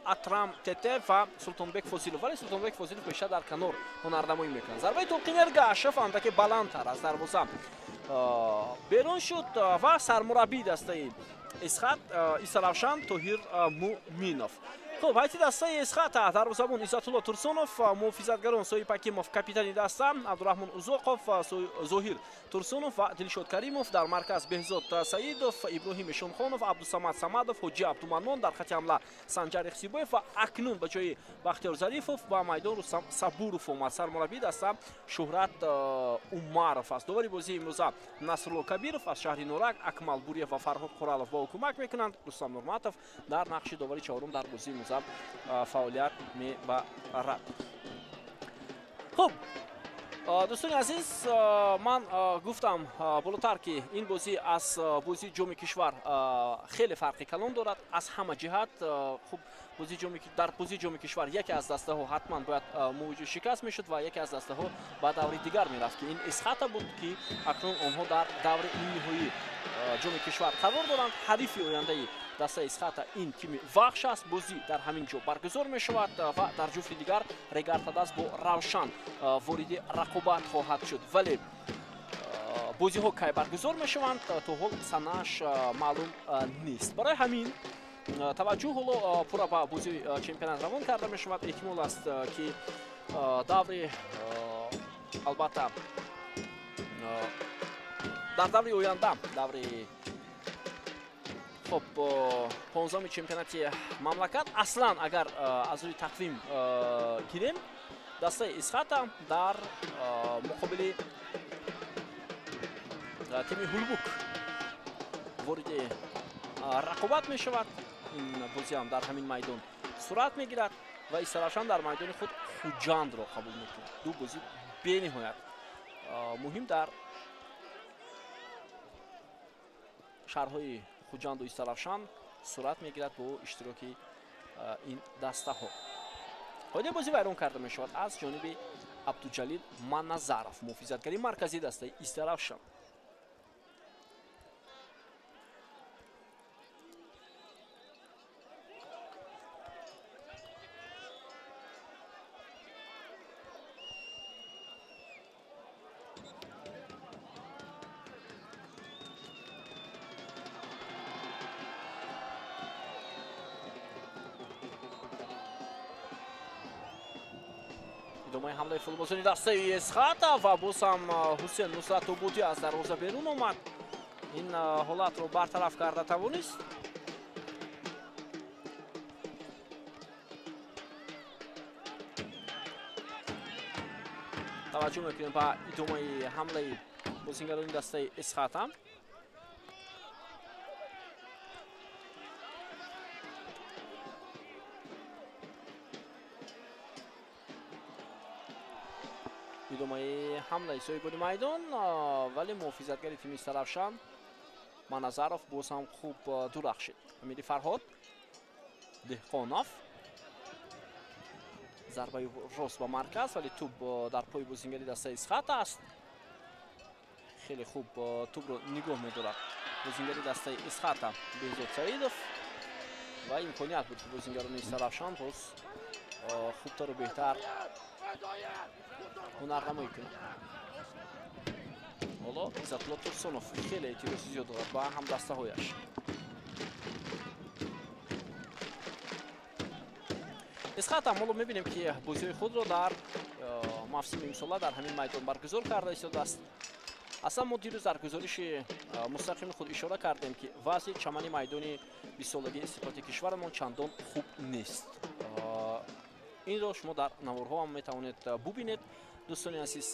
Атрам Тете ва Султонбек Фозилов. Вале Султонбек Фозилов бештар дар канор ҳунарнамоӣ мекунад. Зарбаи Тулқин Эргашев андаке баландтар аз дарвоза берун шуд ва сармураббии дастаи Истаравшан Тоҳир Муъминов. Хуб, ҳайати дастаи Эсхата дарвозабон Иззатулло Турсунов, муҳофизатгарон Соҳиб Ҳакимов, капитани даста Абдураҳмон Узоқов, Зоҳир Турсунов ва Дилшод Каримов. Дар марказ Беҳзод Саидов, Иброҳим Эшонхонов, Абдусамад Самадов, Ҳоҷи Абдуманнон. Дар хати ҳамла Санҷар Ихсибоев ва акнун ба ҷои Бахтиёр Зарифов ба майдон Рустам Сабуров омад. Сармураббии даста Шӯҳрат Умаров аст. Довари бозии имрӯза Насрулло Кабиров аз шаҳри Норак, Акмал Буриев ва Фарҳод Қуралов ба ӯ кӯмак мекунанд. Рустам Нурматов дар нақши довари чорум дар бозии имрӯза фаъолият мебарад. Хуб, дӯстони азиз, ман гуфтам болотар, ки ин бозӣ аз бозии ҷоми кишвар хеле фарқи калон дорад аз ҳама ҷиҳат. Хуб, дар бозии ҷоми кишвар яке аз дастаҳо ҳатман бояд мувоҷиҳ шикаст мешуд ва яке аз дастаҳо ба даври дигар мерафт, ки ин Эсхата буд, ки акнун онҳо дар даври нимниҳоии ҷоми кишвар қарор доранд. Ҳарифи ояндаи дастаи Эсхата ин тими Вахш аст. Бозӣ дар ҳамин ҷо баргузор мешавад ва дар ҷуфти дигар Регартадас бо Равшан вориди рақобат хоҳад шуд. Вале бозиҳо кай баргузор мешаванд, то ҳол санааш маълум нест. Барои ҳамин таваҷҷӯҳ ҳоло пурра ба бозии чемпионат равон карда мешавад. Эҳтимол аст, ки даври албатта дар даври оянда, даври хуб 15-уми чемпионати мамлакат, аслан агар аз рӯи тақвим гирем, дастаи Эсхата дар муқобили тими Ҳулбук вориди рақобат мешавад. Ин бозиам дар ҳамин майдон сурат мегирад ва Истаравшан дар майдони худ Хуҷандро қабул мекунад. Ду бозӣ бениҳоят муҳим дар шаҳрҳои Хуҷанду Истаравшан сурат мегирад бо иштироки ин дастаҳо. Қоидаи бозӣ вайрон карда мешавад аз ҷониби Абдуҷалил Маназаров, муҳофизатгари марказии дастаи Истаравшан. Идомаи ҳамлаи футболбозони дастаи Эсхата ва боз ҳам Ҳусен Нусратободӣ аз дарвоза берун омад. Ин ҳолатро бартараф карда тавонист. Таваҷҷӯҳ мекунем ба идомаи ҳамлаи бозингарони дастаи Эсхата. Идомаи ҳамлаи соҳибони майдон, вале муҳофизатгари тими Истаравшан Маназаров боз ҳам хуб дурахшид. Амири Фарҳод, Деҳқонов, зарбаи рост ба марказ, вале тӯб дар пои бозингари дастаи Исхата аст. Хеле хуб тӯбро нигоҳ медорад бозингари дастаи Исхата Беҳзод Саидов ва имконият буд, ки бозингарони Истаравшан боз хубтару беҳтар ҳунарнамоӣ кунад. Ҳоло Иззатулло Турсунов хеле эътирози зиёд дорад ба ҳамдастаҳояш. Исхата ҳоло мебинем, ки бозиҳои худро дар мавсими имсола дар ҳамин майдон баргузор карда истодааст. Аслан мо дирӯз дар гузориши мустақими худ ишора кардем, ки вазъи чамани майдони бистсолагии истиқлолияти кишварамон чандон хуб нест. Инро шумо дар наворҳо ҳам метавонед бубинед, дӯстони азиз.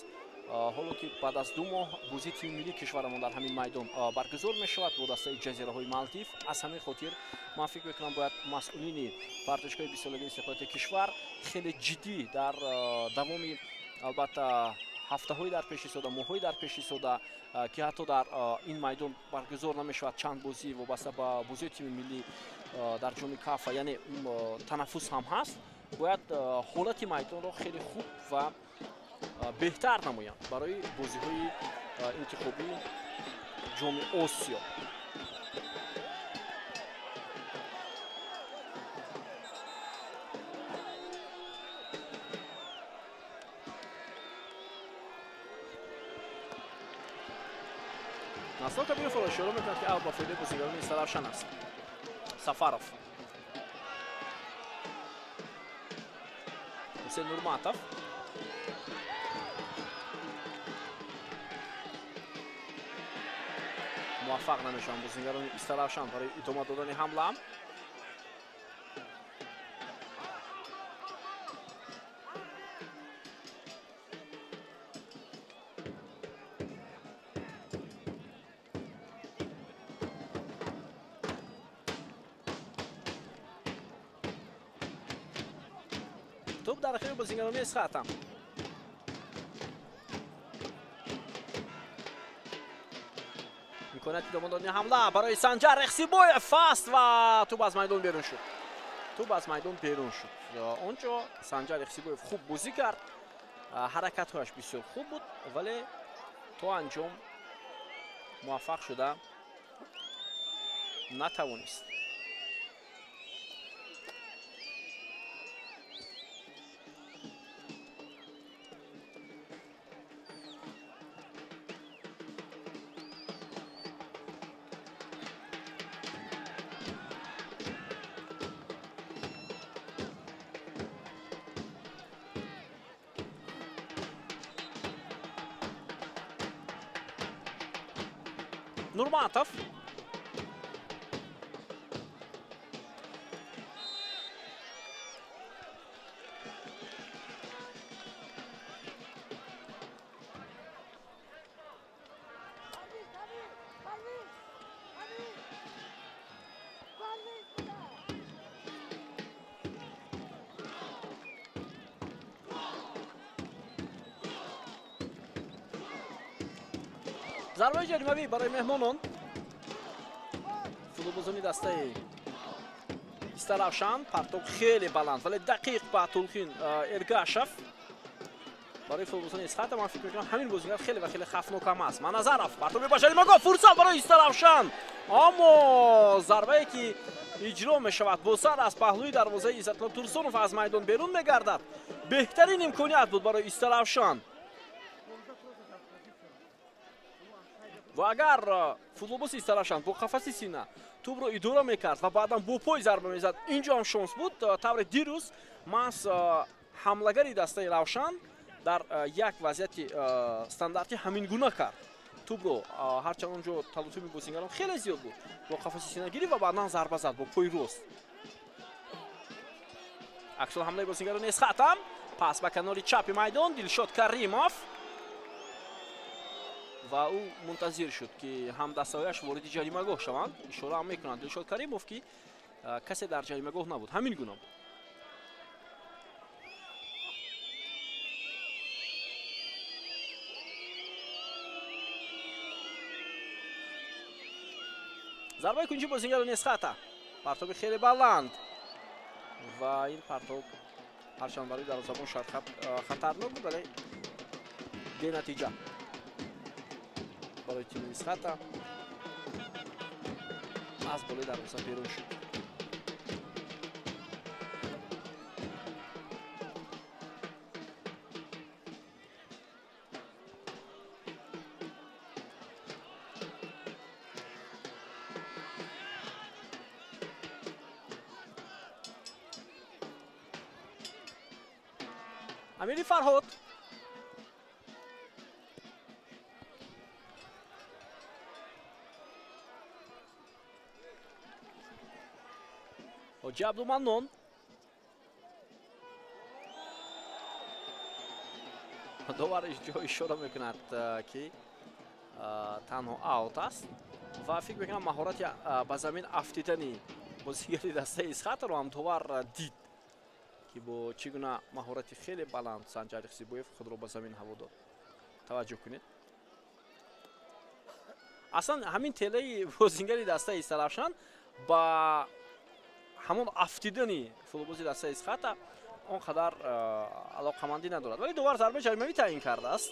Ҳоло ки баъд аз 2 моҳ бозии тими миллии кишварамон дар ҳамин майдон баргузор мешавад бо дастаи ҷазираҳои Малдив, аз ҳамин хотир ман фикр мекунам, бояд масъулини варзишгоҳи бистсолагии истиқлолияти кишвар хеле ҷиддӣ дар давоми албатта ҳафтаҳои дар пеш истода, моҳҳои дар пеш истода, ки ҳатто дар ин майдон баргузор намешавад чанд бозӣ вобаста ба бозиҳои тими миллӣ дар ҷоми Кафа, яъне танаффус ҳам ҳаст, бояд ҳолати майдонро хеле хуб ва беҳтар намоянд барои бозиҳои интихобии ҷоми Осиё. Насрулло Кабиров ишора мекунад, ки аут ба фоидаи бозигарони Истаравшан аст. Сафаров, Ҳусейн Нурматов, муваффақ намешаванд бозингарони Истаравшан барои идома додани ҳамла. Тӯб дар охири бозингарони Исхата. Имконияти идома додани ҳамла барои Санҷар Эхсибоев аст ва тӯб аз майдон берун шуд. Тӯб аз майдон берун шуд. Он ҷо Санҷар Эхсибоев хуб бозӣ кард, ҳаракатҳояш бисёр хуб буд, вале то анҷом муваффақ шуда натавонист. Нурматов. Зарбаи ҷаримавӣ барои меҳмонон. Футболбозони дастаи Истаравшан, партоб хеле баланд, вале дақиқ ба Тулхин Эргашев. Барои футболбозони Исхата ман фикр мекунам, ҳамин бозингар хеле ва хеле хавфнок ҳам аст. Маназаров партоби ба ҷаримагоҳ, фурсат барои Истаравшан, аммо зарбае ки иҷро мешавад бо сар аз паҳлӯи дарвозаи Иззатулло Турсунов аз майдон берун мегардад. Беҳтарин имконият буд барои Истаравшан. Ва агар футболбози Истаравшан бо қафаси сина тӯбро идора мекард ва баъдан бо пой зарба мезад, инҷо ҳам шонс буд. Тавре дирӯз маҳз ҳамлагари дастаи Равшан дар як вазъияти стандартӣ ҳамин гуна кард. Тӯбро ҳарчанд он ҷо талотуми бозингарон хеле зиёд буд, бо қафаси сина гирифт ва баъдан зарба зад бо пои рост. Аксул ҳамлаи бозингарони Исхата, пас ба канори чапи майдон Дилшод Каримов ва ӯ мунтазир шуд, ки ҳамдастаҳояш вориди ҷаримагоҳ шаванд. Ишора ҳам мекунанд Дилшод Каримов, ки касе дар ҷаримагоҳ набуд. Ҳамин гуна буд. Зарбаи кунҷи бозингарони Эсхата. Партоби хеле баланд ва ин партоб ҳарчанд барои дарвозабон шояд хатарнок буд, вале бенатиҷа барои тими Эсхата аз болои дарвоза берун шуд. Амири Фарҳод Ҳоҷи Абдуманнон довар ҷо ишора мекунад, ки танҳо аут аст ва фикр мекунам маҳорати ба замин афтидани бозигари дастаи Исхатаро ҳам довар дид, ки бо чӣ гуна маҳорати хеле баланд Санҷар Ихсибоев худро ба замин ҳаво дод. Таваҷҷӯҳ кунед. Аслан ҳамин телаи бозингари дастаи Истаравшан ба ҳамон афтидани футболбози дастаи Исхата он қадар алоқамандӣ надорад, вале довар зарбаи ҷаримавӣ таъин кардааст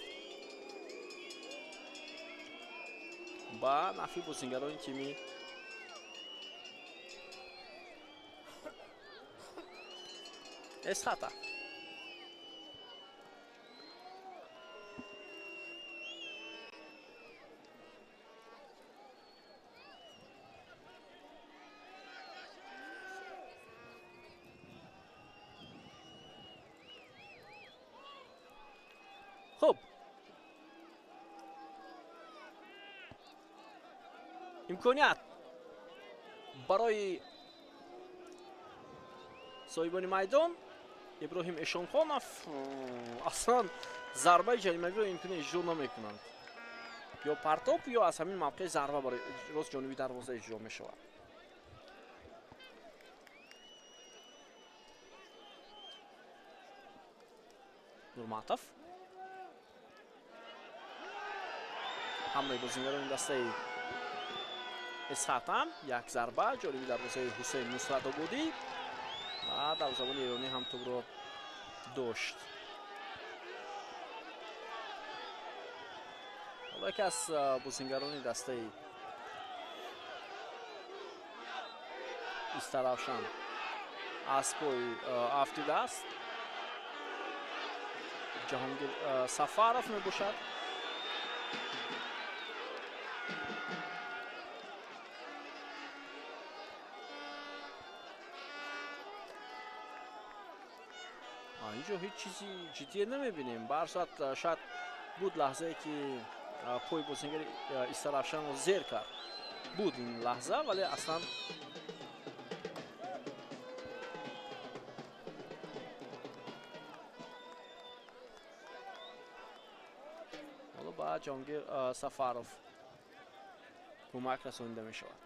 ба нафъи бозингарони тими Эсхата. Хуб, имконият барои соҳибони майдон Иброҳим Эшонхонов. Аслан зарбаи ҷаримавиро имкон иҷро намекунанд. Ё партоб, ё аз ҳамин мавқеъ зарба барои рост ҷониби дарвоза иҷро мешавад. Нурматов ҳамлаи бозингарони дастаи Эсхата, як зарба ҷониби дарвозаи Ҳусейн Нусратободӣ ва дарвозабони эронӣ ҳам тӯбро дошт. Ҳоло яке аз бозингарони дастаи Истаравшан аз пой афтидааст. Ҷаҳонгир Сафаров мебошад. Инҷо ҳеҷ чизи ҷиддие намебинем. Ба ҳар сурат шояд буд лаҳзае, ки пои бозингари Истаравшанро зер кард. Буд ин лаҳза, вале аслан ҳоло ба Ҷаҳонгир Сафаров кӯмак расонида мешавад.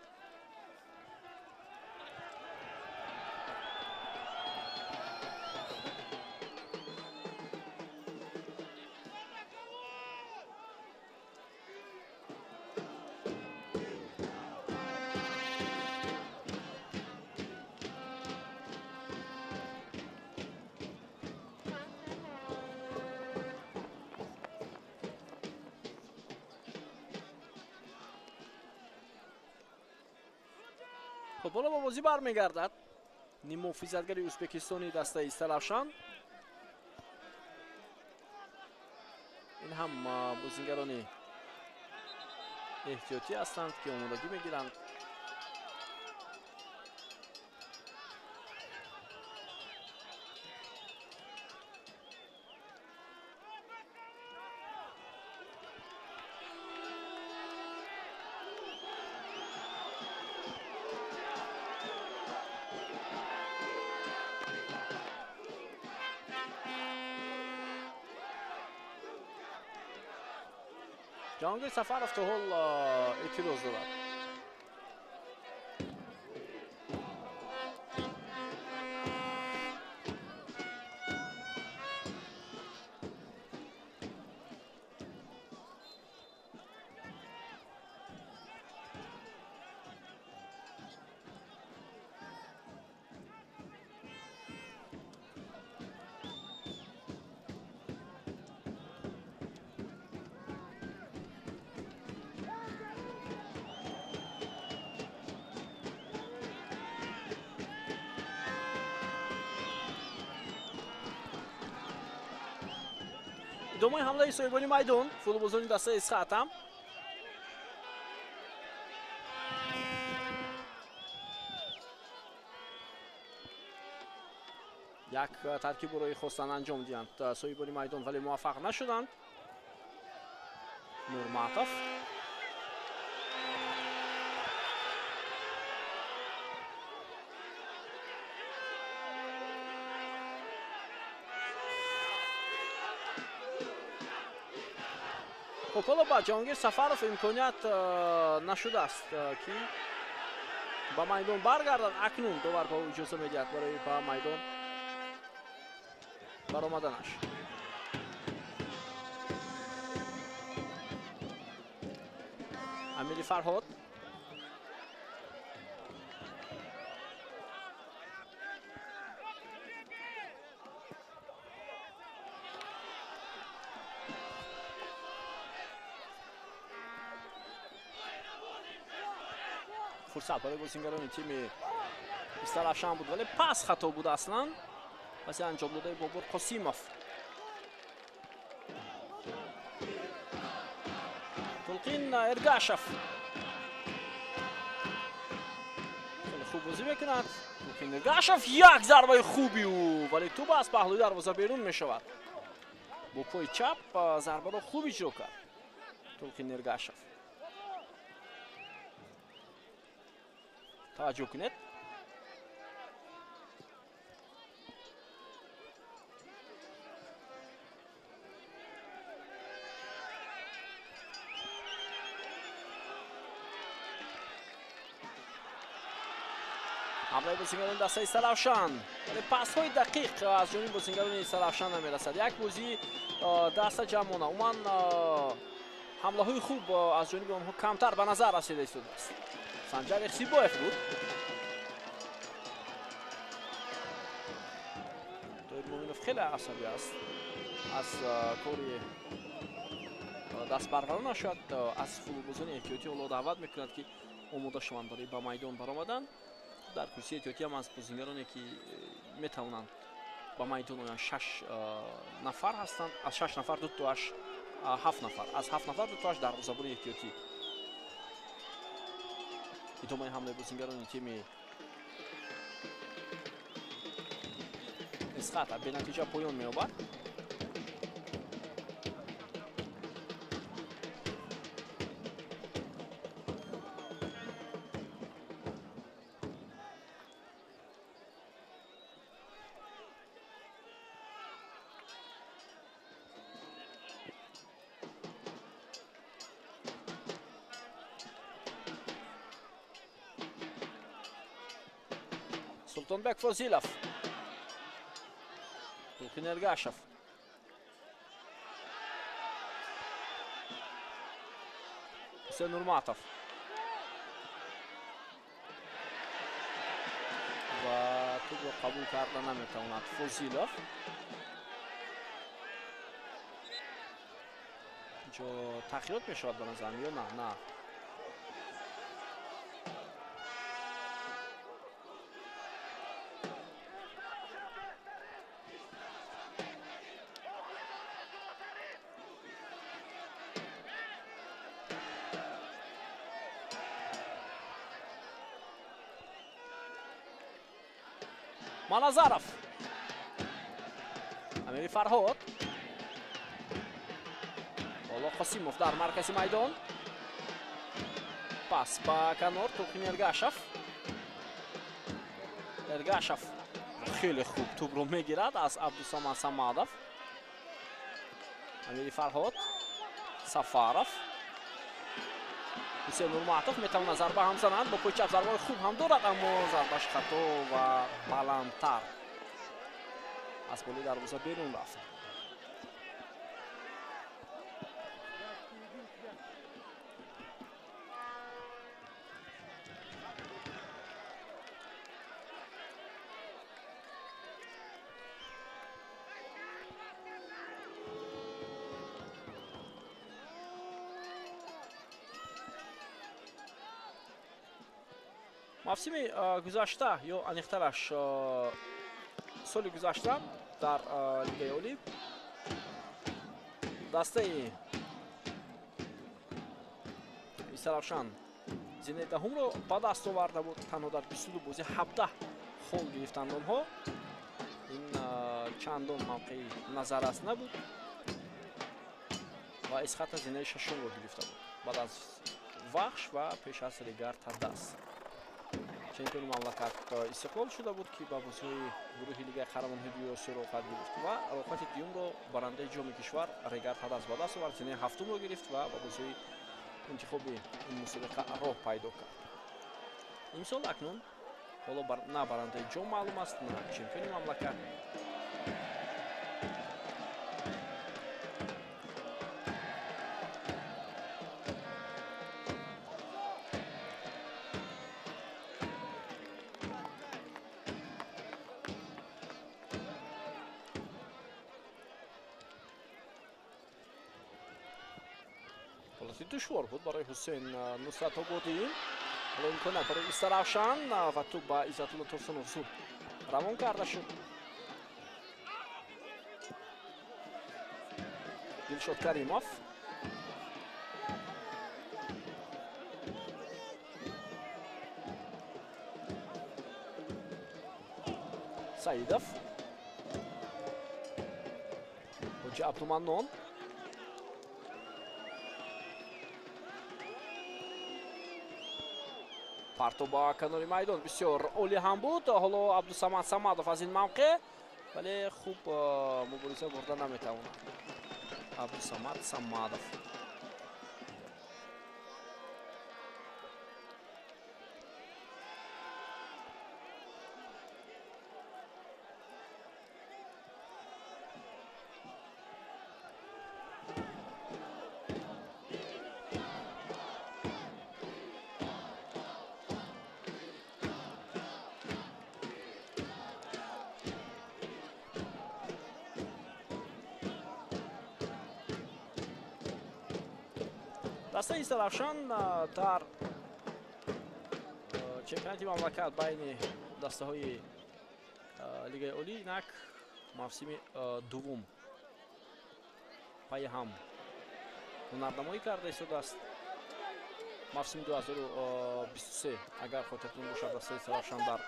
Хуб, ҳоло ба бозӣ бармегардад ниммуҳофизатгари ӯзбекистони дастаи Истаравшан. Ин ҳам бозингарони эҳтиётӣ ҳастанд, ки омодагӣ мегиранд. Ҷаҳонгир Сафаров то ҳол эътироз дорад. Идомаи ҳамлаи соҳибони майдон, футболбозони дастаи Эсхата. Як таркибро хостанд анҷом диҳанд соҳибони майдон, вале муваффақ нашуданд. Нурматов. Хуб, ҳоло ба Ҷаҳонгир Сафаров имконият нашудааст, ки ба майдон баргардад. Акнун довар ба ӯ иҷоза медиҳад барои ба майдон баромаданаш. Амири Фарҳод. Фурсат барои бозингарони тими Истаравшан буд, вале пас хато буд аслан. Паси анҷом додаи Бобур Қосимов. Тулқин Эргашев хеле хуб бозӣ мекунад. Тулқин Эргашев, як зарбаи хуби ӯ, вале тӯб аз паҳлӯи дарвоза берун мешавад. Бо пои чап зарбаро хуб иҷро кард Тулқин Эргашев. Таваҷҷӯҳ кунед. Ҳамлаи бозингарони дастаи Истаравшан, вале пасҳои дақиқ аз ҷониби бозингарони Истаравшан намерасад. Як бозии даста ҷамъона. Умуман ҳамлаҳои хуб аз ҷониби онҳо камтар ба назар расида истодааст. Санҷар Ихсибоев буд. Тоир Муминов хеле асабӣ аст аз кори дастпарваронаш, шояд аз футболбозони эҳтиётӣ ҳоло даъват мекунад, ки омода шаванд барои ба майдон баромадан. Дар курсии эҳтиётӣ ҳам аз бозингароне, ки метавонанд ба майдон оянд, 6 нафар ҳастанд. Аз 6 нафар ду тоаш, 7 нафар, аз 7 нафар ду тоаш дарвозабони эҳтиётӣ. Идомаи ҳамлаи бозингарони тими Эсхата бенатиҷа поён меёбад. Султонбек Фозилов. Тулқин Эргашев. Ҳусейн Нурматов. Ва тӯбро қабул карда наметавонад Фозилов. Инҷо таъхирот мешавад ба назарам ё на? На. Маназаров. Амири Фарҳод. Ҳоло Қосимов дар маркази майдон. Пас ба канор Тулқин Эргашев. Эргашев хеле хуб тӯбро мегирад аз Абдусамад Самадов. Амири Фарҳод. Сафаров. Ҳусейн Нурматов метавонад зарба ҳам занад, бо пои чап зарбаи хуб ҳам дорад, аммо зарбаш хато ва баландтар аз болои дарвоза берун рафт. Мавсими гузашта ё аниқтараш соли гузашта дар Лигаи Олӣ Дастаи Истаравшан зинаи даҳумро ба даст оварда буд. Танҳо дар 22 бозӣ 17 хол гирифтанд онҳо. Ин чандон мавқеи назаррас набуд ва Исхата зинаи шашумро гирифта буд баъд аз Вахш ва пеш аз Регар Тадас. Чемпиони мамлакат Истиқлол шуда буд, ки ба бозиҳои гурӯҳи Лигаи қаҳрамонҳои дуюми Осиё роҳхат гирифт ва роҳхати дуюмро барандаи ҷоми кишвар Регар Тадас ба даст овард, зинаи ҳафтумро гирифт ва ба бозиҳои интихоби ин мусобиқа роҳ пайдо кард. Имсол акнун ҳоло на барандаи ҷом маълум аст, на чемпиони мамлакат. ҳолати душвор буд барои Ҳусейн Нусратободӣ. Ҳоло имконият барои Истаравшан ва тӯб ба Иззатулло Турсунов зуд равон карда шуд. Дилшод Каримов Саидов, Ҳоҷи Абдуманнон. Парто ба канори майдон бисёр олӣ ҳам буд. Ҳоло Абдусамад Самадов аз ин мавқеъ, вале хуб мубориза бурда наметавонад Абдусамад Самадов. Дастаи Истаравшан дар чемпионати мамлакат байни дастаҳои Лигаи Олӣ инак мавсими дуввум пайи ҳам ҳунарнамоӣ карда истодааст. Мавсими 2023, агар хотиртон бошад, дастаи Истаравшан дар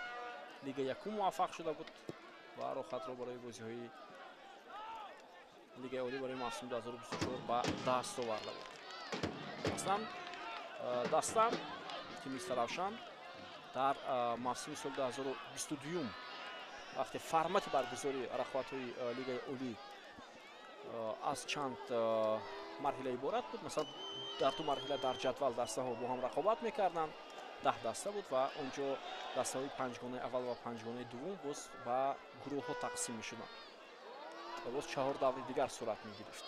Лигаи якум муваффақ шуда буд ва роҳхатро барои бозиҳои Лигаи Олӣ барои мавсими 2024 ба даст оварда буд. Аслан даста тими Истаравшан дар мавсими соли 2022 вақте формати баргузории рақобатҳои Лигаи Олӣ аз чанд марҳила иборат буд. Масалан, дар ду марҳила дар ҷадвал дастаҳо бо ҳам рақобат мекарданд, 10 даста буд ва он ҷо дастаҳои панҷгонаи аввал ва панҷгонаи дуввум боз ба гурӯҳҳо тақсим мешуданд ва боз 4 даври дигар сурат мегирифт,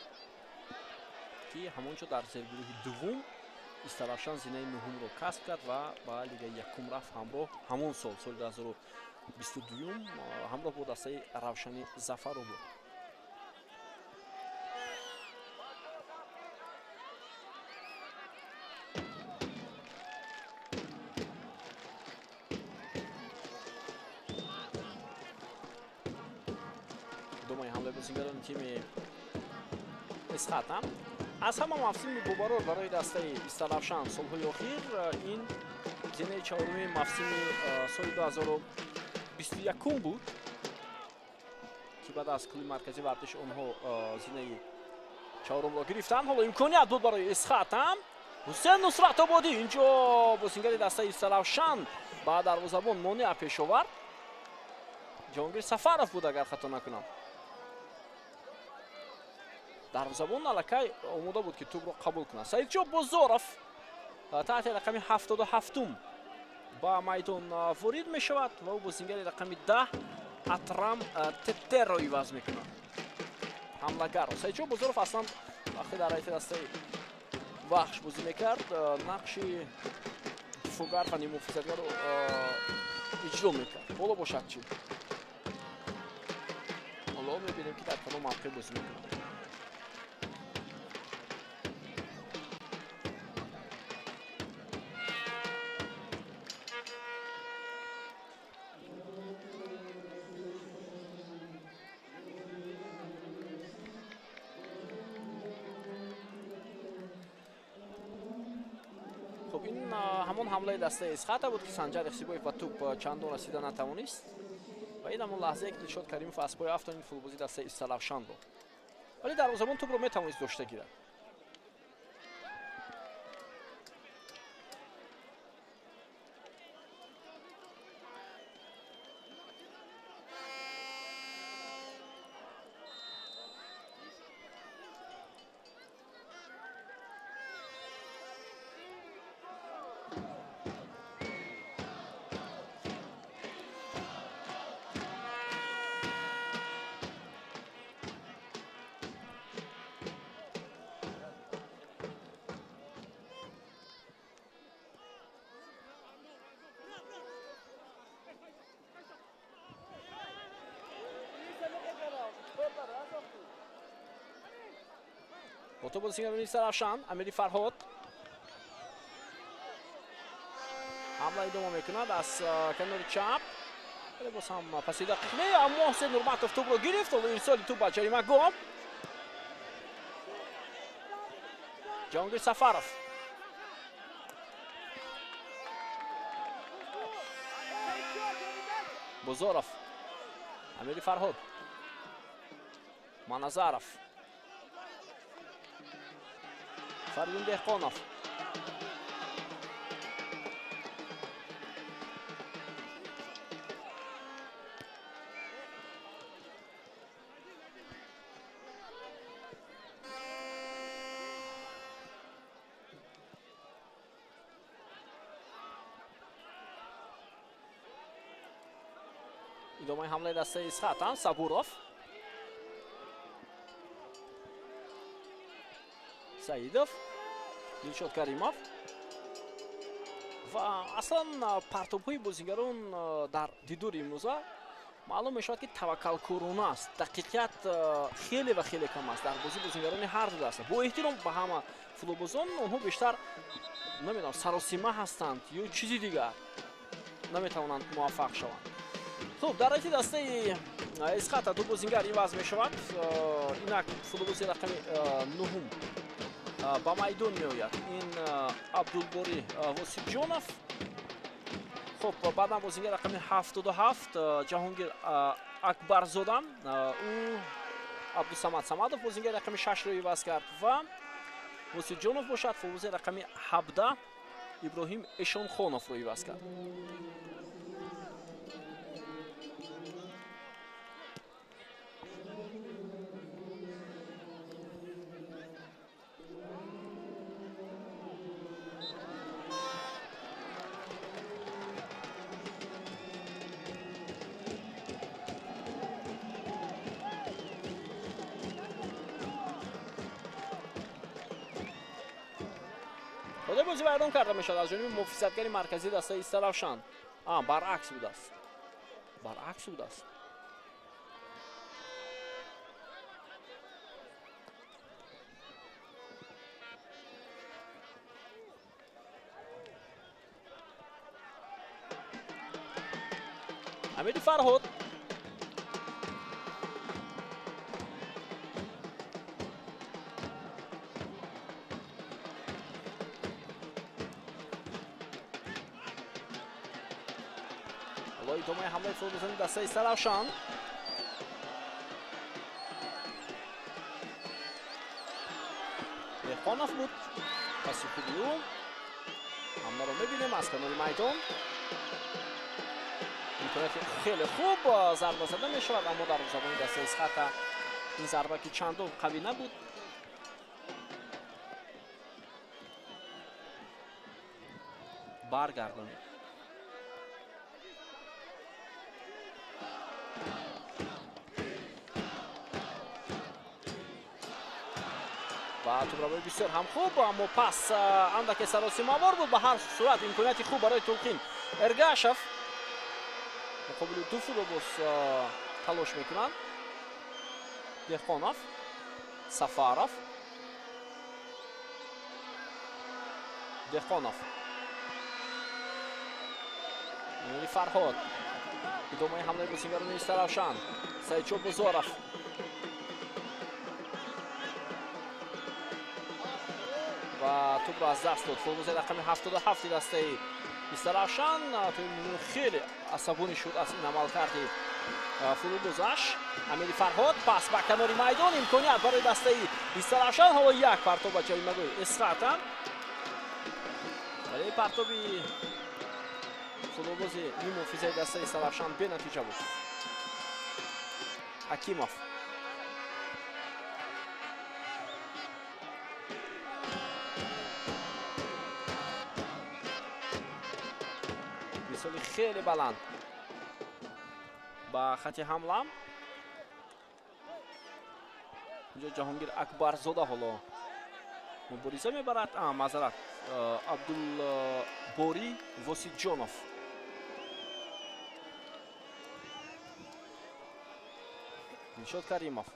ки ҳамон ҷо дар зергурӯҳи дуввум Истаравшан зинаи нуҳумро касб кард ва ба Лигаи якум рафт ҳамроҳ ҳамон сол, соли 2022, ҳамроҳ бо дастаи Равшани Зафаробод. Думаи ҳамлаи бозигарони тими Исхата. Аз ҳама мавсими бобарор барои дастаи Истаравшан солҳои охир ин зинаи чаҳоруми мавсими соли 2021 буд, ки баъд аз клуби марказии варзиши онҳо зинаи чаҳорумро гирифтанд. Ҳоло имконият буд барои Исхата. Ҳусейн Нусратободӣ инҷо бозингари дастаи Истаравшан ба дарвозабон монеа пеш овард. Ҷаҳонгир Сафаров буд, агар хато накунам. Дарвозабон аллакай омода буд, ки тӯбро қабул кунад. Саидҷон Бозоров таҳти рақами 77 ба майдон ворид мешавад ва ӯ бозингари рақами 10 Атрам Тетерро иваз мекунад, ҳамлагарро. Саидҷон Бозоров аслан вақте дар ҳайати дастаи Вахш бозӣ мекард, нақши дифоъгар ва ниммуҳофизатгарро иҷро мекард. Ҳоло бошад чӣ? Ҳоло мебинем, ки дар кадом мавқеъ бозӣ мекунад. Хуб, ин ҳамон ҳамлаи дастаи Эсхата буд, ки Санҷар Ихсибоев ба тӯб чандон расида натавонист ва ин ҳамон лаҳзае, ки Дилшод Каримов аз пой афтонид футболбози дастаи Истаравшанро, вале дарвозабон тӯбро метавонист дошта гирад. Бо бозигарони Истаравшан Амири Фарҳод ҳамла идома мекунад аз канори чап, вале боз ҳам паси дақиқ не, аммо Ҳусейн Нурматов тӯбро гирифт ва ирсоли тӯб ба ҷаримагоҳ. Ҷаҳонгир Сафаров Бозоров, Амири Фарҳод, Маназаров, Фаридун Деҳқонов. Идомаи ҳамлаи дастаи Исхата, Сабуров, Саидов, Дилшод Каримов. Ва аслан партобҳои бозигарон дар дидори имрӯза маълум мешавад, ки таваккалкорона аст. Дақиқият хеле ва хеле кам аст дар бозии бозигарони ҳар ду даста. Бо эҳтиром ба ҳама футболбозон, онҳо бештар намедонам саросима ҳастанд ё чизи дигар, наметавонанд муваффақ шаванд. Хуб, дар райти дастаи Эсхата ду бозингар иваз мешавад. Инак футболбози рақами нуҳум ба майдон меояд, ин Абдулборӣ Восибҷонов. Хуб, баъдан бозингар рақами 77 Ҷаҳонгир Акбарзода, ӯ Абдусамад Самадов бозингар рақами 6-ро иваз кард ва Восибҷонов бошад футболбози рақами 17 Иброҳим Эшонхоновро иваз кард. Бозӣ вайрон карда мешавад аз ҷониби муҳофизатгари марказии дастаи Истаравшан. Баръакс будааст, баръакс будааст. Амири Фарҳод идомаи ҳамлаи футболбозони дастаи Истаравшан. Деҳқонов буд паси худи ӯ. Ҳамларо мебинем аз канори майдон. Имконияти хеле хуб зарба зада мешавад, аммо дарвозабони дастаи Эсхата ин зарба, ки чандон қавӣ набуд, баргардонид. Ва тӯбравои бисёр ҳам хуб, аммо пас андаке саросимавор буд. Ба ҳар сурат имконияти хуб барои Тулқин Эргашев муқобили ду футболбоз талош мекунанд. Деҳқонов, Сафаров, Деҳқонов, Амири Фарҳод. Идомаи ҳамлаи бозигарони Истаравшан, Саидшо Бозоров. Ва Тӯбро аз даст дод. Футболбози рақами 77 дастаи Истаравшан хеле асабонӣ шуд аз ин амалкарди футболбозаш. Амири Фарҳод пас ба канори майдон, имконият барои дастаи Истаравшан. Ҳоло як партоб ба ҷаримагоҳи Эсхата, вале партоби футболбози ниммуҳофизаи дастаи Истаравшан бенатиҷа буд. Ҳакимов мисоли хеле баланд ба хати ҳамла. Инҷо Ҷаҳонгир Акбарзода ҳоло мубориза мебарад. Маъзарат, Абдулборӣ Восиҷонов. Дилшод Каримов.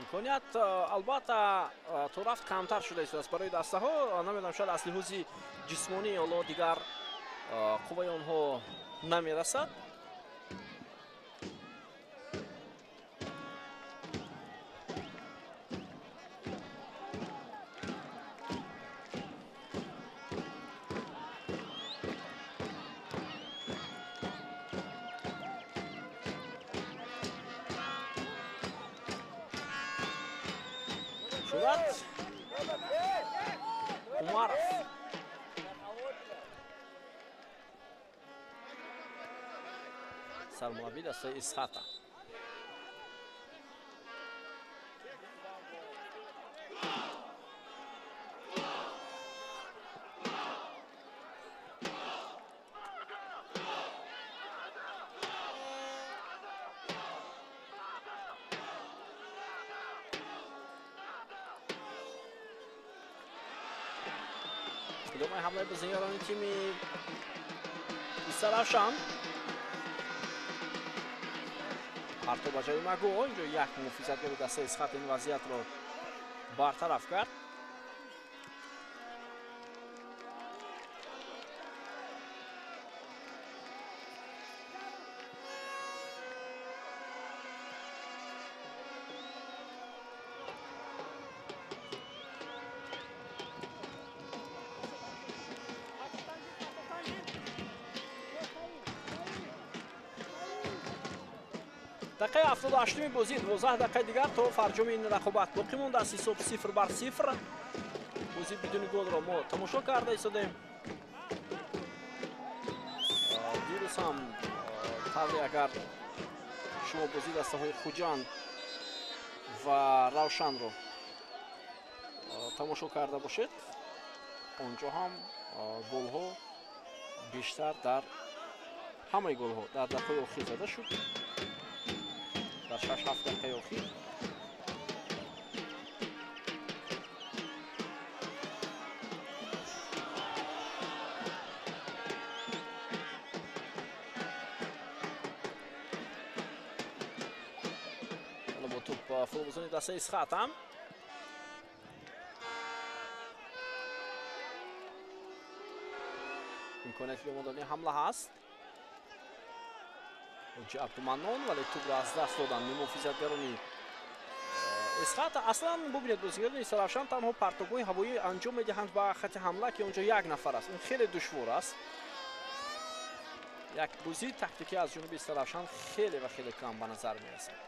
Имконият албатта то рафт камтар шуда истодааст барои дастаҳо. Намедонам, шояд аз лиҳози ҷисмонӣ ҳоло дигар қувваи онҳо намерасад. Шурат Умаров. Сармураббии дастаи Исхата. Идомаи ҳамлаи бозигарони тими Истаравшан. Партоб ба ҷаримагоҳ. Инҷо як муҳофизатгари дастаи Исхат ин вазъиятро бартараф кард. Дақиқаи 78-уми бозӣ, 12 дақиқаи дигар то фарҷоми ин рақобат боқӣ мондааст. Ҳисоб 0-0. Бозӣ бидуни голро мо тамошо карда истодаем. Дирӯз ҳам тавре агар шумо бозии дастаҳои Хуҷанд ва Равшанро тамошо карда бошед, онҷо ҳам голҳо бештар дар ҳамаи голҳо дар дақиқаи охир зада шуд. Дар 6-7 дақиқаи охир. Ҳоло бо тӯб футболбозони дастаи Исхата. Имконияти бемодани ҳамла ҳаст. Ҳоҷи Абдуманнон, вале тӯбро аз даст доданд муҳофизатгарони Эсхата. Аслан бубинед, бозигарони Истаравшан танҳо партобҳои ҳавоӣ анҷом медиҳанд ба хати ҳамла, ки онҷо як нафар аст. Ин хеле душвор аст. Як бозии тактикӣ аз ҷониби Истаравшан хеле ва хеле кам ба назар мерасад.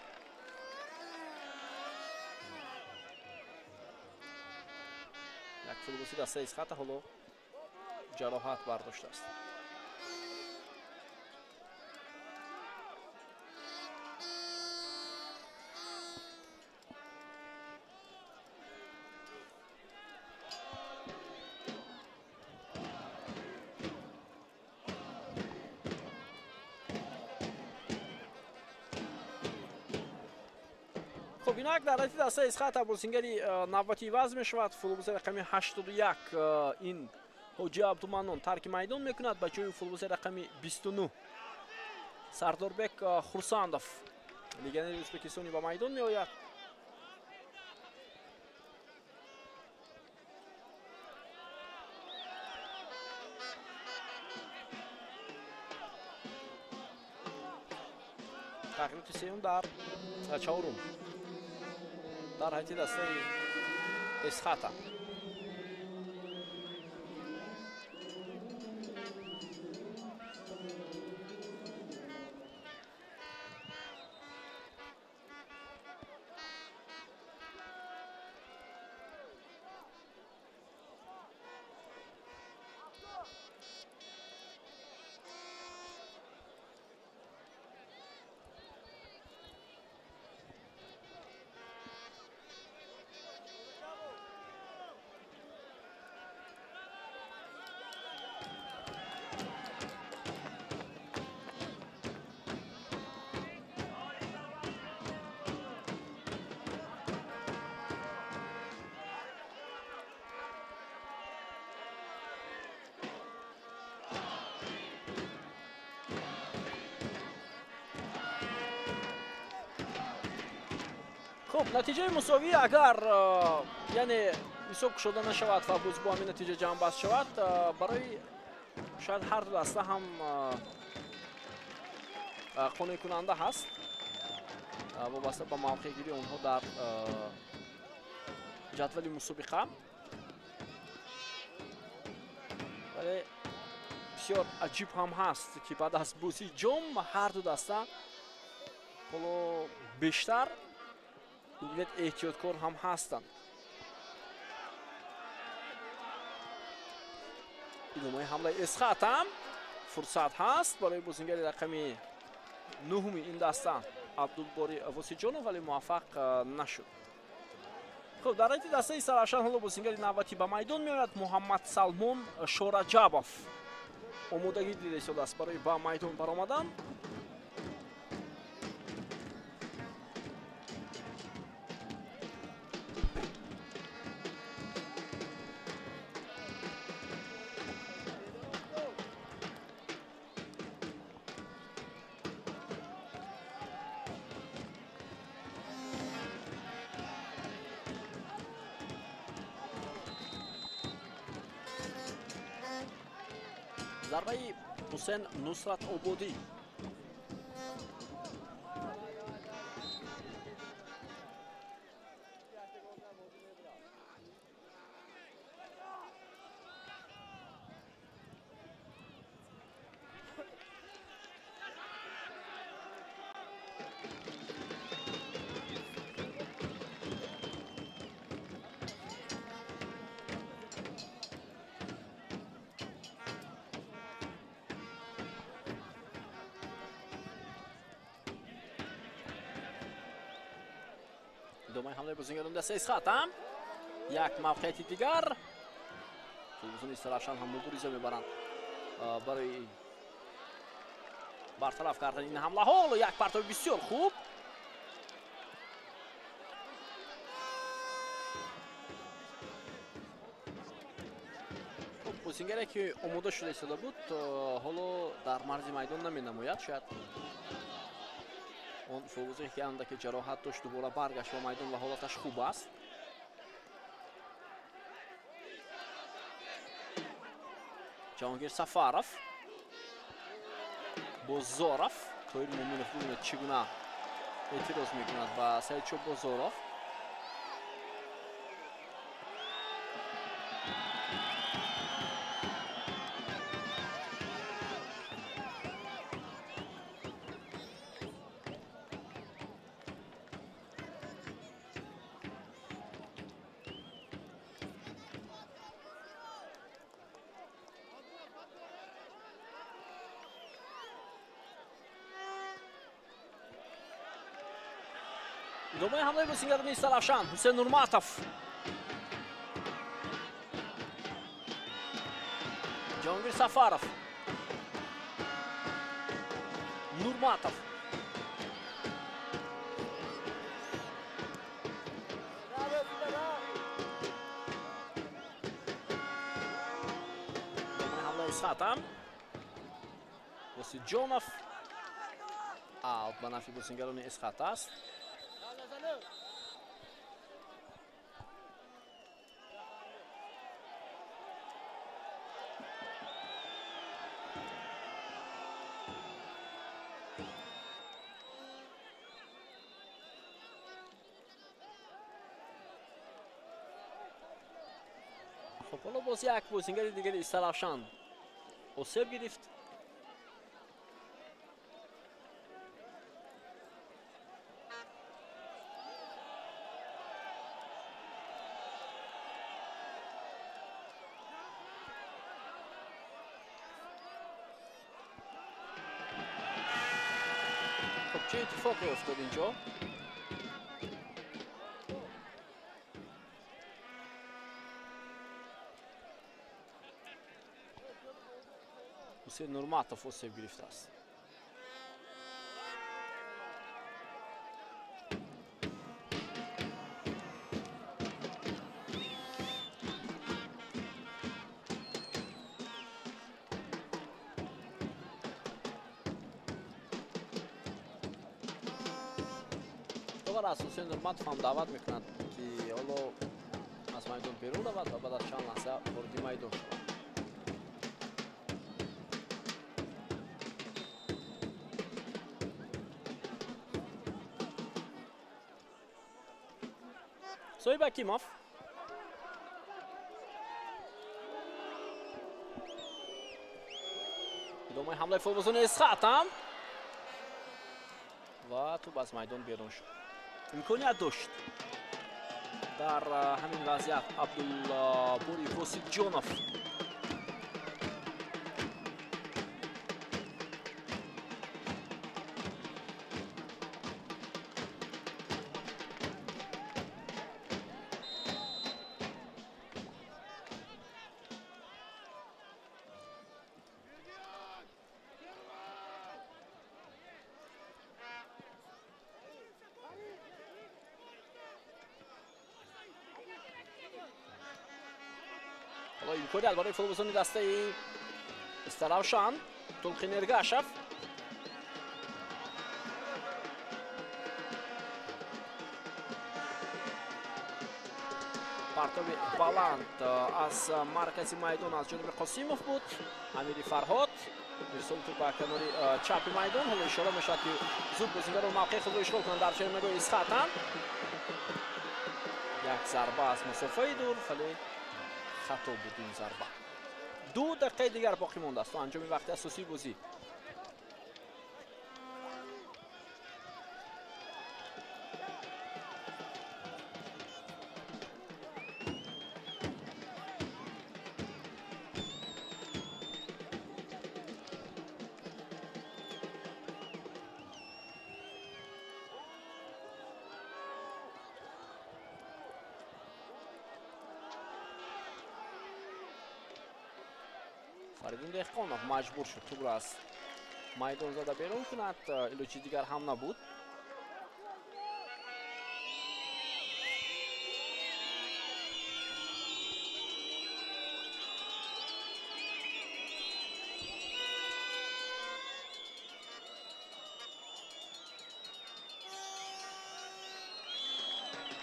Як футболбози дастаи Эсхата ҳоло ҷароҳат бардоштааст. Хуб, инак дар ҳайати дастаи Эсхата бозингари навбатӣ иваз мешавад. Футболбози рақами 81 ин Ҳоҷи Абдуманнон тарки майдон мекунад. Ба ҷои футболбози рақами 29 Сардорбек Хурсандов, легионери ӯзбекистонӣ, ба майдон меояд. Тағйироти сеюм дар чаҳорум дар ҳайати дастаи Эсхата. Хуб, натиҷаи мусовӣ агар яъне ҳисоб кушода нашавад ва боз бо ҳамин натиҷа ҷамъбаст шавад, барои шояд ҳар ду даста ҳам қонеъкунанда ҳаст, вобаста ба мавқеъгирии онҳо дар ҷадвали мусобиқа. Вале бисёр аҷиб ҳам ҳаст, ки баъд аз бозии ҷом ҳар ду даста ҳоло бештар бубинед эҳтиёткор ҳам ҳастанд. Идомаи ҳамлаи Эсхата, фурсат ҳаст барои бозингари рақами нуҳуми ин даста Абдулбори Восиҷонов, вале муваффақ нашуд. Хуб, дар ҳайати дастаи Сарафшан ҳоло бозингари навбатӣ ба майдон меояд. Муҳаммад Салмон Шораҷабов омодагӣ дида истодааст барои ба майдон баромадан. Зарбаи Ҳусен Нусрат Ободӣ. Идомаи ҳамлаи бозингарон дастаи Эсхата. Як мавқеияти дигар. Футболбозони Сарафшан ҳам мубориза мебаранд барои бартараф кардани ин ҳамлаҳо. Ҳоло як партови бисёр хуб. Бозингаре ки омода шуда истода буд, ҳоло дар марзи майдон наменамояд. Шояд он футболбозе ки андаке ҷароҳат дошт дубора баргашт ба майдон ва ҳолаташ хуб аст. Ҷаҳонгир Сафаров, Бозоров, Тоҳир Муминов бубинед чӣ гуна эътироз мекунад ба Саидшо Бозоров. Идомаи ҳамлаи бозингарони Сарафшан. Ҳусен Нурматов, Ҷаҳонгир Сафаров, Нурматов. Эсхата. Восиҷонов аут ба нафъи бозингарони Эсхата аст. Хуб, ҳоло боз як бозингари дигари Истаравшан осеб гирифт. Хуб, чӣ иттифоқе уфтод инҷо? Ҳусейн Нурматов осеб гирифтааст. Довар аз Ҳусейн Нурматов ҳам даъват мекунад, ки ҳоло аз майдон берун равад ва баъд аз чанд лаҳза вориди майдон шавад. Соҳиб Ҳакимов идомаи ҳамлаи футболбозони Эсхата ва тӯб аз майдон берун шуд. Имконият дошт дар ҳамин вазъият Абдулбори Восиҷонов. Имконият барои футболбозони дастаи Истаравшан. Тулқин Эргашев партоби баланд аз маркази майдон аз ҷониби Қосимов буд. Амири Фарҳод ирсоли тӯб ба канори чапи майдон. Ҳоло ишора мешавад, ки зуд бозингарон мавқеи худро ишғол кунанд дар чармагоҳи Эсхата. Як зарба аз масофаи дур, вале хато буд ин зарба. 2 дақиқаи дигар боқӣ мондааст то анҷоми вақти асосии бозӣ. Фаридун Деҳқонов маҷбур шуд тӯбро аз майдон зада берун кунад, илоҷи дигар ҳам набуд.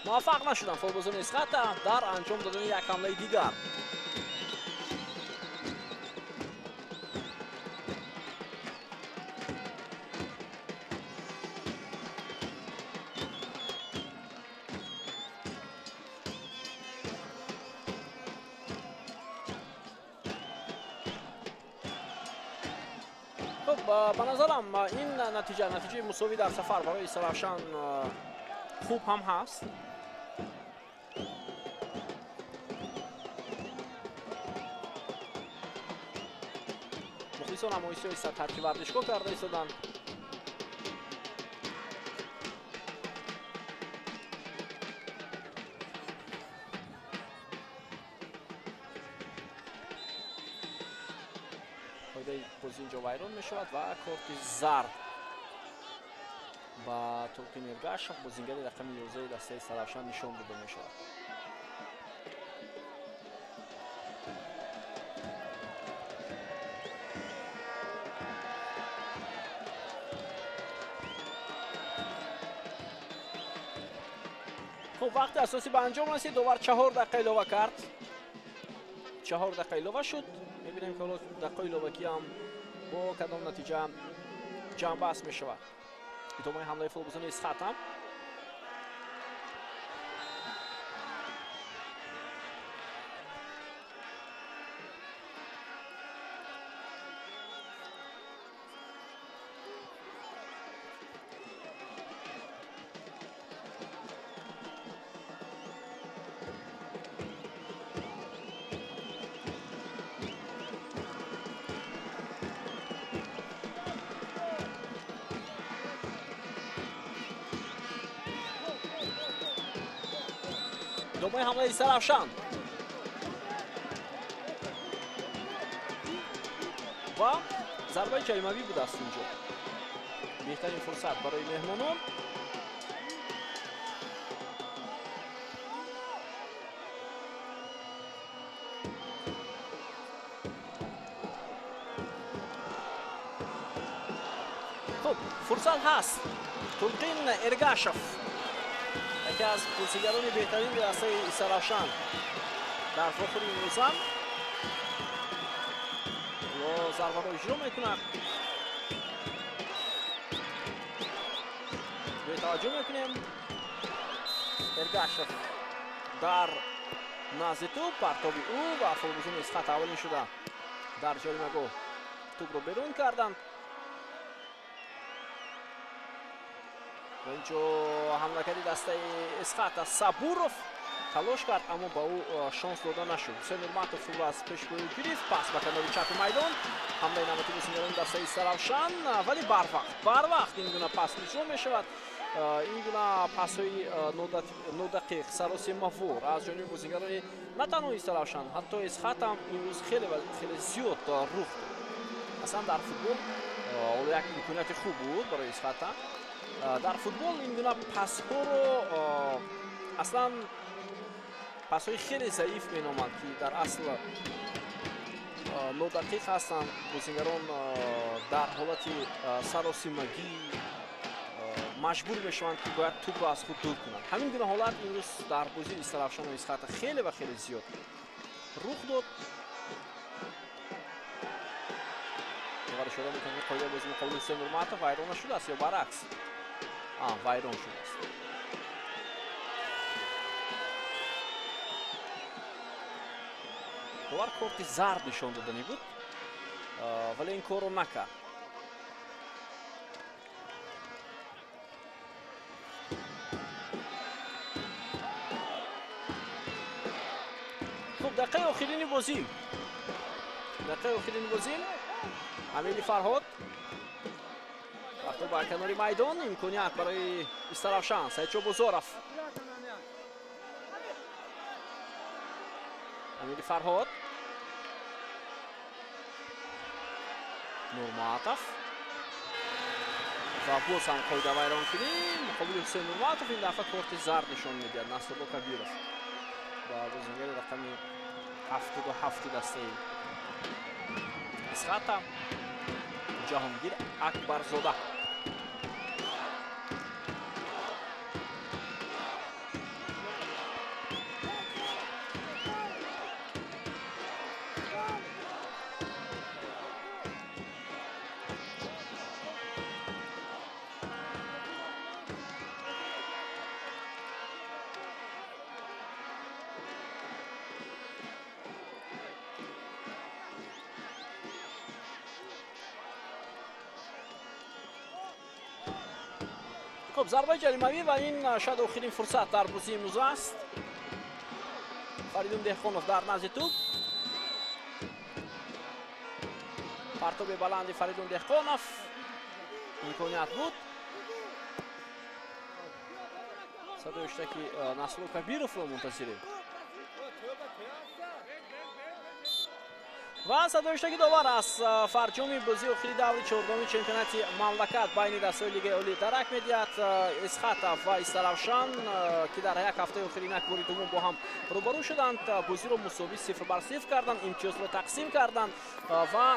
Муваффақ нашуданд футболбозони Эсхата дар анҷом додани як ҳамлаи дигар. Ба назарам ин натиҷа натиҷаи мусовӣ дар сафар барои Истаравшан хуб ҳам ҳаст. Мухлисон ҳам оҳиста тарки варзишгоҳ карда истоданд. Қоидаи бозӣ инҷо вайрон мешавад ва корти зард ба Тулқин Эргашев, бозингари рақами 11 дастаи Истаравшан, нишон дода мешавад. Хуб, вақти асосӣ ба анҷом расид. Довар 4 дақиқа илова кард. 4 дақиқа илова шуд. Мебинем ки ҳоло дақиқаи иловагӣ ҳам бо кадом натиҷа ҷамъбаст мешавад. Идомаи ҳамлаи футболбозони Исхата. Идомаи ҳамлаи Сарафшан ва зарбаи ҷаримавӣ будааст инҷо. Беҳтарин фурсат барои меҳмонон. Хуб, фурсат ҳаст. Тулқин Эргашев, яке аз бозигарони беҳтарини дастаи Сарафшан дар вохӯри имрӯза, зарбаро иҷро мекунад. Бетаваҷҷӯҳ мекунем. Эргашев дар назди тӯб, партоби ӯ ва футболбозони Исхата аввалин шуда дар ҷаримагоҳ тӯбро берун карданд. Ва инҷо ҳамлакари дастаи Исхата Сабуров талош кард, аммо ба ӯ шонс дода нашуд. Ҳусейн Нурматов тӯбро аз пешгӯӣ гирифт, пас ба канори чапи майдон. Ҳамлаи навбатии бозигарони дастаи Сарафшан, вале барвақт ин гуна пас иҷро мешавад. Ин гуна пасҳои нодақиқ, саросемавор аз ҷониби бозигарони на танҳо Истаравшан, ҳатто Исхат ҳам имрӯз хеле хеле зиёд рух дод. Аслан дар футбол ҳоло як имконияти хуб буд барои Исхата. Дар футбол ин гуна пасҳоро аслан пасҳои хеле заиф меноманд, ки дар асл нодақиқ ҳастанд. Бозигарон дар ҳолати саросимагӣ маҷбур мешаванд, ки бояд тӯбро аз худ дур кунанд. Ҳамин гуна ҳолат имрӯз дар бозии Истаравшану Исхата хеле ва хеле зиёд рух дод. Довар ишора мекунад, ки қоидаи бозии муқобили Ҳусейн Нурматов вайрон нашудааст ё баръакс? Вайрон шудааст. Довар корти зард нишон доданӣ буд, вале ин корро накард. Хуб, дақиқаи охирини бозӣ. Дақиқаи охирини бозӣ. Амири Фарҳод партоб ба канори майдон, имконият барои Истаравшан. Саидшо Бозоров. Амири Фарҳод, Нурматов ва боз ҳам қоидавайронкунӣ муқобили Ҳусейн Нурматов. Ин дафъа корти зард нишон медиҳад Насрулло Кабиров ба бозигари рақами 77 дастаи Исхата Ҷаҳонгир Акбарзода. Хуб, зарбаи ҷаримавӣ ва ин шояд охирин фурсат дар бозии имрӯз аст. Фаридун Деҳқонов дар назди тӯб. Партоби баланди Фаридун Деҳқонов, имконият буд. Садои иштаки Насрулло Кабировро мунтазирем. Ва садоиштаги довар аз фарҷоми бозии охири даври чордуми чемпионати мамлакат байни дастаҳои Лигаи Олӣ дарак медиҳад. Эсхата ва Истаравшан, ки дар як ҳафтаи охири як бори дуввум бо ҳам рӯбарӯ шуданд, бозиро мусовӣ 0-0 карданд, имтиёзро тақсим карданд ва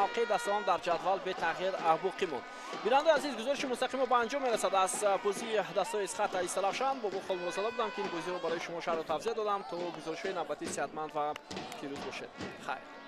мавқеи дастаҳон дар ҷадвал бетағйир боқӣ монд. Бинандаи азиз, гузориши мустақимо ба анҷом мерасад аз бозии дастаҳои Эсхата, Истаравшан. Бобо Холмурозада будам, ки ин бозиро барои шумо шарҳу тавзеҳ додам. То гузоришҳои навбатӣ сеҳатманд ва пирӯз бошед. Хайр.